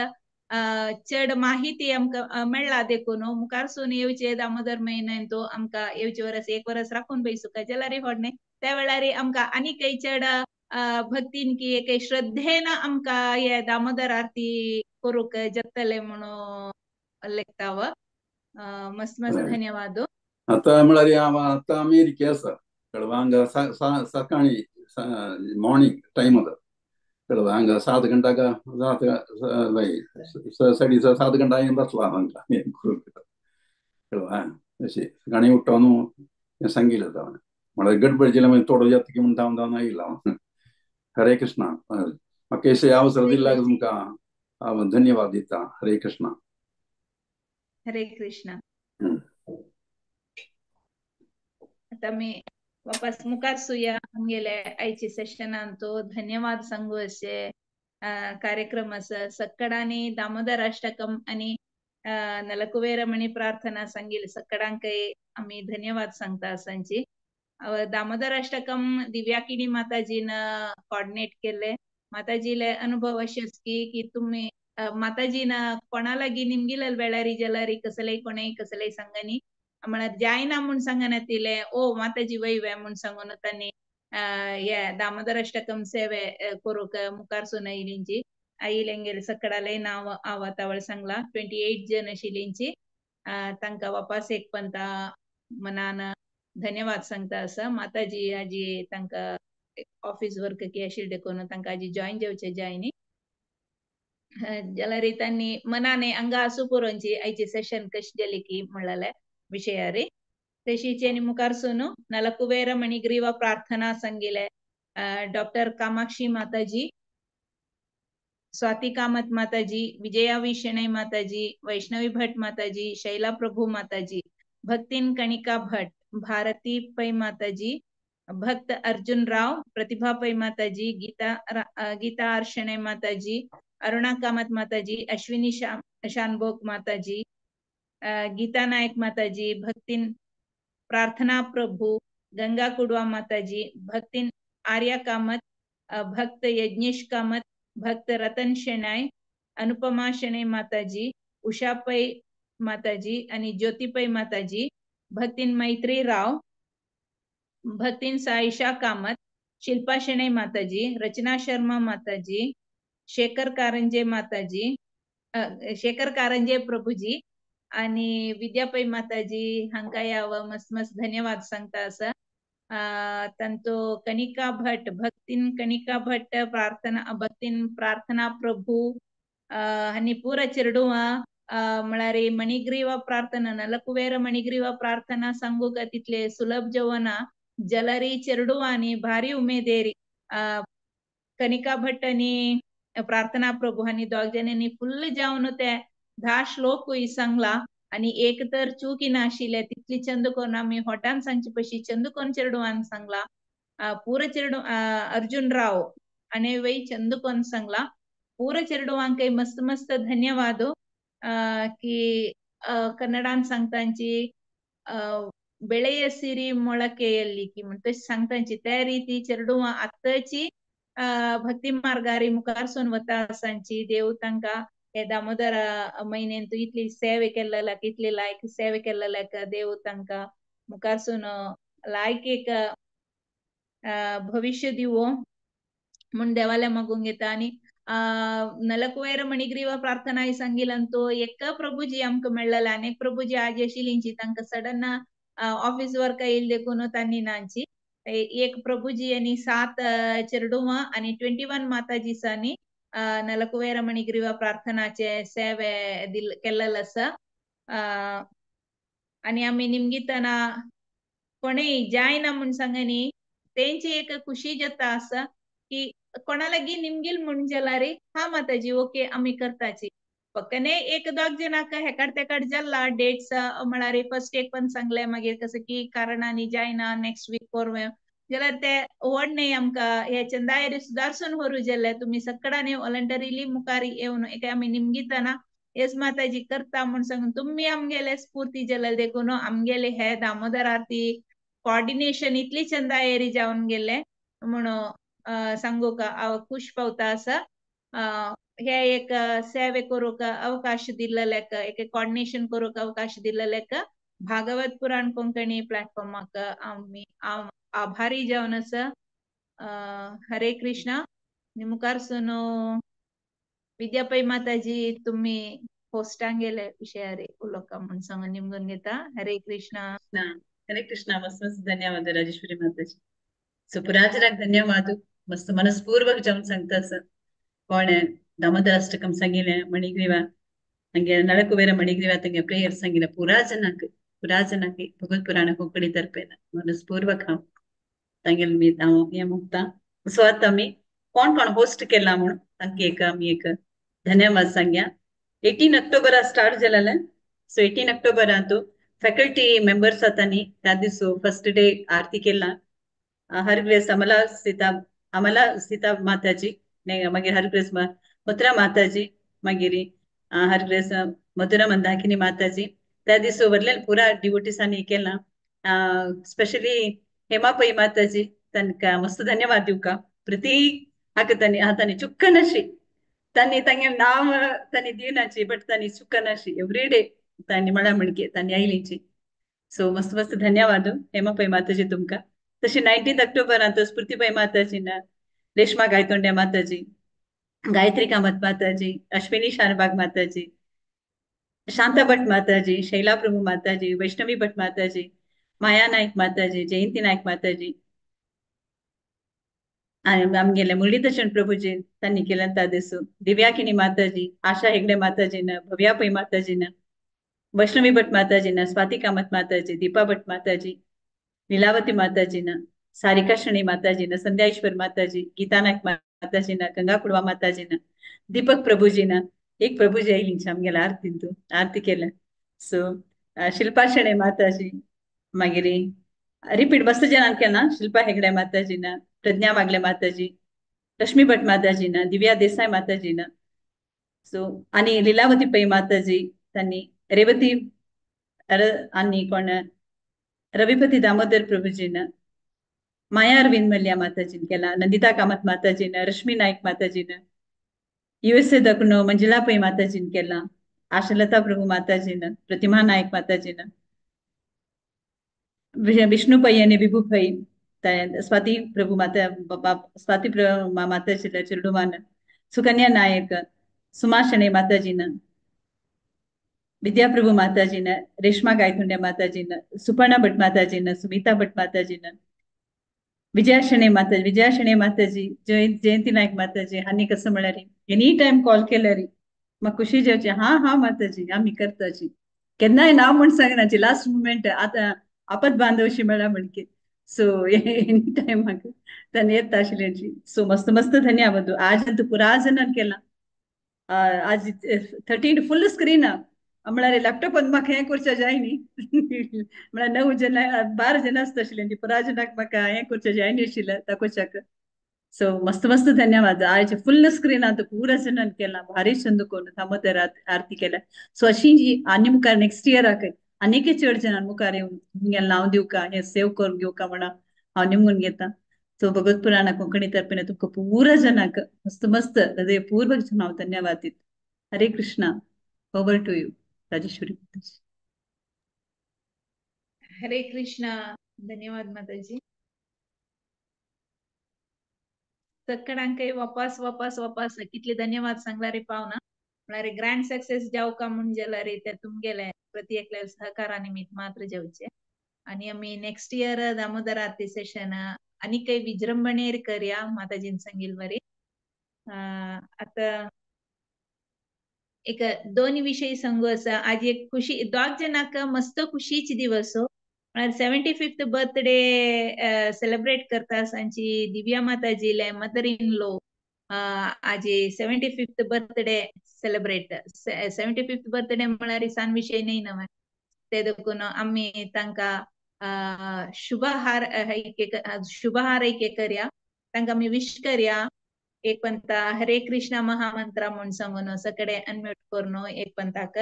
चड माहिती आमकां मेळ्ळा देखून मुखारसून येवचे दामोदर म्हयन्यान तो आमकां येवचे वर्स एक वर्स राखून बैसुका जाल्यार व्हड न्ही त्या वेळार आमकां आनीकय चड भक्तीन की एक श्रद्धेन आमकां हे दामोदर आरती करूंक जातले म्हणून लेखता. मस्त मस्त धन्यवाद. आतां म्हळ्यार हांव आतां अमेरिके आसा कळवा हांगा सकाळी मॉर्निंग टायम आसा. कळ्ळें हांगा 7 घंटाक 7 सात घंटा हांवें बसला हांगा हें करूंक कळ्ळें अशें सकाळीं उठ्ठा न्हू हें सांगिल्लें हांवें म्हळ्यार गडबड जाल्यार मागीर थोडो जाता की म्हणटा हांव धांवन आयला हांव. हरे कृष्णा. म्हाका अशें अवसर दिल्ल्याक तुमकां हांव धन्यवाद दिता. हरे कृष्णा. हरे कृष्णा. आता मी वापस मुखार सुया आमगेले आयचे सेशनान तो धन्यवाद सांगू अशे कार्यक्रम आसा. सक्कडांनी दामोदर अष्टकम आनी नलकुबेरमणी प्रार्थना सांगिल सक्कडांकय आमी धन्यवाद सांगता आसांची. दामोदर अष्टकम दिव्याकिणी माताजीन कॉर्डिनेट केले. माताजीले अनुभव अशेच की की तुम्ही माताजीन कोणा लागीं निमगिलल वेळारी जाल्यार कसलेय कोणेय कसलेय सांगनी म्हळ्यार जायना म्हूण सांगना तिले ओ माताजी वय म्हूण सांगून तांणी हे दामोदर अष्टकम सेवे करूंक मुखार सून आयिल्लींची. आयिल्लेंगेले सक्कडाले नांव हांव सांगला 28 जण आशिल्लींची. तांकां वापस एक पंता मनान धन्यवाद सांगता आसा. माताजी आजी तांकां ऑफिस वर्क की आशिल्लें देखून तांकां आजी जॉयन जावचें जायनी जाल्यार तांणी मनाने हांगा आसूं पुरोंची आयची सेशन कशी जाली की म्हणलें विशयारी. तशीच आनी मुखार सून नलकुबेर मणिग्रीव प्रार्थना सांगिले डॉक्टर कामाक्षी माताजी, स्वाती कामत माताजी, विजया शणै माताजी, वैष्णवी भट माताजी, शैला प्रभू माताजी, भक्तिन कणिका भट, भारती पै माताजी, भक्त अर्जुन राव, प्रतिभा पै माताजी, Gita Gita are Shenoi Mataji, Aruna Kamat Mataji, Ashwini Shanbhog Mataji, Gita Naik Mataji, भक्तिन प्रार्थना प्रभु, गंगा कुडवा माताजी, भक्तिन आर्या कामत, भक्त यज्ञेश कामत, भक्त रतन शेणाय, अनुपमा शेणै माताजी, उषा पै माताजी आणि ज्योती पै माताजी, भक्तिन मैत्री राव, भक्तिन साईशा कामत, शिल्पा शेणै माताजी, रचना शर्मा माताजी, शेखर कारंजे माताजी, शेखर कारंजे प्रभूजी आणि विद्या पै माताजी हांकां हांव मस्त मस्त धन्यवाद सांगता आसा. तांचो कणिका भट, भक्तिन कणिका भट, प्रार्थना भक्तिन प्रार्थना प्रभू आनी पुरा चेरडुवां म्हळ्यार मणिग्रीव प्रार्थना नलकुबेर मणिग्रीव प्रार्थना सांगूंक तितले सुलभ जेवना जलरी चेरडुवांनी भारी उमेदेरी कणिका भट आनी प्रार्थना प्रभू आनी दोग जाणांनी फुल्ल जावन ते 10 श्लोकूय सांगला आणि एक तर चूकी नाशिल्ले तितली चंद कोण आमी होटान सांगचे पशी चंद कोण चेरडुवान सांगला पुरा चेरडू अर्जुन राव आणि वय चंद कोण सांगला. पुरा चेरडुवांकय मस्त मस्त धन्यवाद की कन्नडान सांगतांची ಬೆಳೆಯ ಸಿರಿ ಮೊಳಕೆಯಲ್ಲಿ की म्हण तशें सांगतांची त्या रिती चेरडुवां आतांची भक्ती मार्गारी मुखार सून वता आसांची. देव तांकां हे दामोदर म्हयन्यान इतली सेवे केल्ल्याक इतली लायक सेवे केल्ल्याक देव तांकां मुखार सून लायक एक भविष्य दिवो म्हूण देवाल्या मागूंक येता. आनी नलकुबेर मणिग्रीव प्रार्थना सांगिल तो एक प्रभूजी आमकां मेळ्ळेले आनी एक प्रभूजी आज आशिल्लींची तांकां सडन ऑफिस वर्क येयल देखून तांणी नांची. एक प्रभूजी आनी 7 चेरडुवां आनी 21 माताजीसांनी नलकुबेर मणिग्रीव प्रार्थनाचे सेवे दिल केल्लेले आसा. आनी आमी निमगितना कोणेय जायना म्हूण सांगनी तेंची एक खुशी जाता आसा की कोणा लागीं निमगील म्हूण जाल्यार हा माताजी ओके आमी करताची. फक्त एक दोग जणांक हेकाड तेकाड जाल्ला डेट्स म्हळ्यार फर्स्ट एक पण सांगले मागीर कसं की कारणांनी जायना नेक्स्ट वीक कोरवे जाल्यार ते व्हड न्ही आमकां हे चंदायरी सुदारसून व्हरू जाल्ले तुमी सक्कडांनी वॉलंटरीली मुखार येवन एक आमी निमगितना येस माताजी करता म्हूण सांगून तुमी आमगेले स्फूर्ती जाल्ले देखून आमगेले हे दामोदर आरती कॉर्डिनेशन इतली चंदायरी जावन गेले म्हणून सांगूंक हांव खूश पावता आसा. हे एक सेवे करूंक अवकाश दिल्लेल्याक एक कॉर्डिनेशन करूंक अवकाश दिल्लेल्याक भागवत पुराण कोंकणी प्लॅटफॉर्माक आमी हांव आभारी जावन आसा. हरे कृष्णा. मुखार सून विद्या पै माताजी तुमी होस्टांक गेले विशयार उलोवका म्हूण सांगून निमगून घेता. हरे कृष्णा. हरे कृष्णा. मस्त मस्त धन्यवाद राजेश्वरी माताजी. सो पुराजराक धन्यवाद. मस्त मनस्पूर्वक जावन सांगता आसा. कोण दामोदर अष्टकम सांगिलें मणिग्रीवा हांगे नळकुबेर मणिग्रीवा तांगे प्रेयर सांगिलें पुरा जनाक पुरा जनाक भगवत पुराण कोंकणी तर्फेन मनस्पूर्वक हांव तांगेले मी हांव हें मुक्ता. सो आतां आमी कोण कोण होस्ट केला म्हूण तांकां एक आमी एक धन्यवाद सांगया. 18 ऑक्टोबरा स्टार्ट जालेलें. सो 18 ऑक्टोबरांतू फॅकल्टी मेंबर्स आतांनी त्या दिसो फर्स्ट डे आरती केला. हरग्रेस अमला सीता अमला सीता माताजी, मागीर हरग्रेस मथुरा माताजी, मागीर हरग्रेस मथुरा मंदाकिनी माताजी. त्या दिसो वरले पुरा डिवोटीसांनी केला. स्पेशली हेमा पै माताजी तांकां मस्त धन्यवाद दिवका. प्रति हाका तांणी हातांनी चुक्कनाशी तांणी तांगे नांव तांणी दिवनाची बट तांणी चुक्कनाशी एवरी डे तांणी म्हळ्या म्हणके तांणी आयलीची. सो मस्त मस्त धन्यवाद हेमा पै माताजी तुमकां. तशी 19 ऑक्टोबरांत स्फूर्ती पै माताजी ना, रेश्मा गायतोंड्या माताजी, गायत्री कामत माताजी, अश्विनी शानबाग माताजी, शांता भट माताजी, शैला प्रभू माताजी, वैष्णवी भट माताजी, माया नायक माताजी, जयंती नायक माताजी, आमगेले मुरलीदर्शन प्रभुजी तांणी केल्यान त्या दिसू, दिव्याकिनी माताजी, आशा हेगडे माताजीन, भव्या पै माताजीन, वैष्णवी भट माताजीन, स्वाती कामत माताजी, दीपा भट माताजी, लीलावती माताजीन, सारिका शणी माताजीन, संध्या ईश्वर माताजी, गीता नायक माताजीन, गंगा कुडवा माताजीन, दीपक प्रभुजीन, एक प्रभुजी आयलींची आमगेले आरतींतू आरती केल्या. सो शिल्पा शणे माताजी, मागीर रिपीट मस्त जणांक केला, शिल्पा हेगडे माताजीन, प्रज्ञा वागले माताजी, रश्मी भट माताजीन, दिव्या देसाय माताजीन, सो आनी लीलावती पै माताजी तांणी रेवती आनी कोण रविपती दामोदर प्रभुजीन, माया अरविंद मल्ल्या माताजीन केला, नंदिता कामत माताजीन, रश्मी नायक माताजीन, युएसए दखनो मंजुला पै माताजीन केला, आशालता प्रभू माताजीन, प्रतिमा नायक माताजीन, विष्णु पै आनी विभू पै, स्वाती प्रभू माता स्वाती माताजी चिरडुमान, सुकन्या नायक, सुमा शणे माताजीन, विद्या प्रभू माताजीन, रेश्मा गायतोंड्या माताजीन, सुपर्णा भट माताजीन, सुमिता भट माताजीन, विजया शणे माताजी, विजया शणे माताजी, जयंती नायक माताजी हांणी कसं म्हळ्यार एनी टायम कॉल केल्यार म्हाका खुशी जावची. हा हा माताजी आमी करताची, केन्नाय ना म्हूण सांगनाची, लास्ट मुमेंट आतां आपत बांधवशी मेळ्ळा म्हणके. सो एनी टायम म्हाका तांणी येता आशिल्ल्याची. सो मस्त मस्त धन्यवाद. आज तूं पुरा जणान केला. आज 13 फुल स्क्रीन म्हळ्यार लॅपटॉपान म्हाका हें करचें जाय न्ही, म्हळ्यार 9 जण 12 जण आसता आशिल्ले, पुरा जणांक म्हाका हें करचें जाय न्ही आशिल्लें दाखोवच्याक. सो मस्त मस्त धन्यवाद. आज फुल स्क्रीन पुरा जणान केला, भारी चंद करून दामोदर आरती केल्या. सो अशी आनी मुखार नेक्स्ट इयराक आनीकय चड जणां मुखार येवन तुमगेलें नांव दिवका, हें सेव करून घेवका म्हणून हांव निमगून घेता. सो भगवत पुराणा कोंकणी तर्फेन तुमकां पुरा जणांक मस्त मस्त हृदयपूर्वक हांव धन्यवाद दिता. Hare Krishna. Over to you Rajeshwari Mataji. Hare Krishna. धन्यवाद माताजी. सगळ्यांकय वापस वापस वापस कितले धन्यवाद सांगला रे पावना, म्हळ्यार ग्रँड सक्सेस जावका म्हूण जाल्यार ते तुमगेले प्रति एकल्या सहकारा निमित्त मात्र जावचे. आनी आमी नेक्स्ट इयर दामोदर आरती सेशन आनीकय विजृंभणेर करया माताजीन सांगिल वरी. आतां एक दोन विषय सांगू आसा. आज एक खुशी दोग जणांक मस्त खुशीची दिवस हो, म्हळ्यार 75th birthday celebrate करता आमची दिव्या माताजीले मदर इन लो. आज 75th birthday celebrate, 75th birthday म्हळ्यार सान विषय न्ही न्हय, ते देखून आमी तांकां शुभहार शुभहार करया, तांकां आमी विश करया. एक पंता हरे कृष्णा महामंत्र म्हूण सांगून सगळे अनम्यूट करून एक पंताक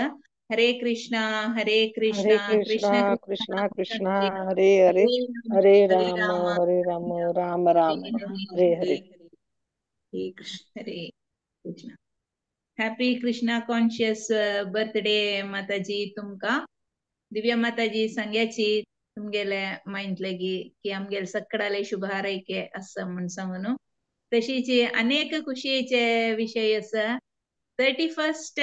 हरे कृष्णा हरे कृष्णा कृष्णा कृष्णा कृष्णा हरे हरे हरे राम हरे Ram Ram Ram Hare Hare. Hare Krishna. Happy Krishna conscious birthday Mataji तुमका. दिव्या माताजी सांग्याची तुमगेले माइंडलेगी की आमगेले सगळ्याले शुभ हारैके आसा म्हूण सांगून. तशीच अनेक खुशयेचे विशय आसा. 31st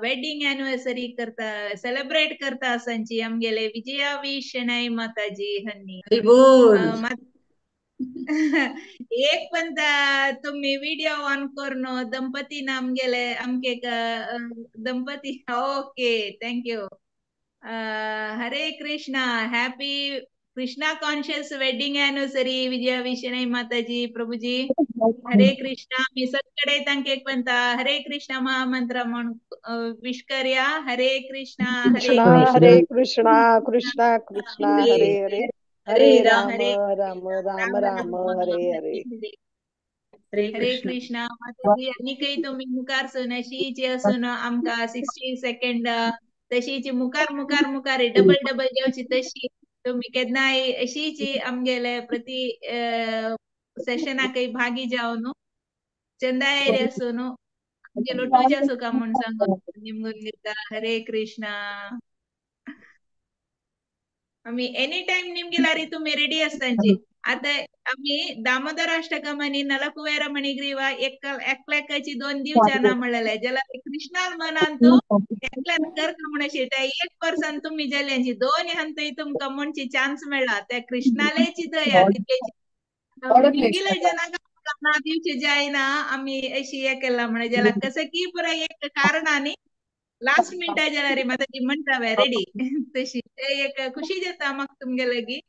wedding anniversary करता, सेलिब्रेट करता आसांची आमगेले विजया वी शणै माताजी हन्नी. एक पण तुम्ही व्हिडिओ ऑन करून दंपती नाम गेले आमके दंपती. Okay, thank you. Hare Krishna. Happy Krishna conscious wedding anniversary Vijaya Shenoy Mataji Prabhuji. Hare Krishna. मी सगळे तांके एक म्हणता हरे कृष्णा महामंत्र म्हणून विश करया. हरे कृष्णा हरे कृष्णा हरे कृष्णा कृष्णा कृष्णा हरे हरे हरे राम राम राम राम हरे हरे. हरे कृष्णा माताजी. आणि काही तुम्ही मुखार सून अशीची असून आमकां 60 सेकंड तशीची मुखार मुखार मुखार डबल डबल जेवची तशी तुम्ही केन्नाय अशीची आमगेले प्रति सेशनाकय भागी जावन चंदायरी आसून आमगे लोटूच्या सुखा म्हूण सांगून निमगून दिता. हरे कृष्णा. आमी एनी टायम निमगेल्यार तुमी रेडी आसतांची. आता आमी दामोदर अष्टकम आनी नलकुवेर मणिग्रीवा एकल्याकाची 2 दिवच्या म्हणलेले जाल्यार कृष्णाल मनान तूं एकल्यान कर म्हूण अशी त्या एक पर्सन तुमी जाल्यांची 2 हंतय तुमकां म्हणची चान्स मेळ्ळा. त्या कृष्णालेची दया तितलेची निमगिले जनाक ना दिवचे जायना. आमी अशी हे केला म्हणे जाल्यार कसं की पुराय एक कारणांनी लास्ट मिनटा जाल्यार माताजी म्हणटा रेडी तशी ते एक खुशी जाता म्हाका तुमगे लागीं.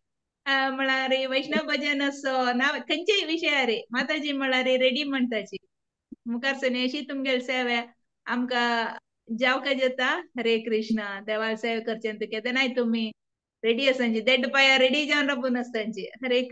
म्हळ्यार वैष्णव भजन असो ना खंयचेय विशयार माताजी म्हळ्यार रेडी म्हणटाची. मुखार सनी अशी तुमगेले सेवे आमकां जावका जाता. हरे कृष्णा. देवाल सेवे करचे केन्नाय तुमी रेडी आसांची देड पाया रेडी जावन राबून आसतांची. हरे कृष्णा.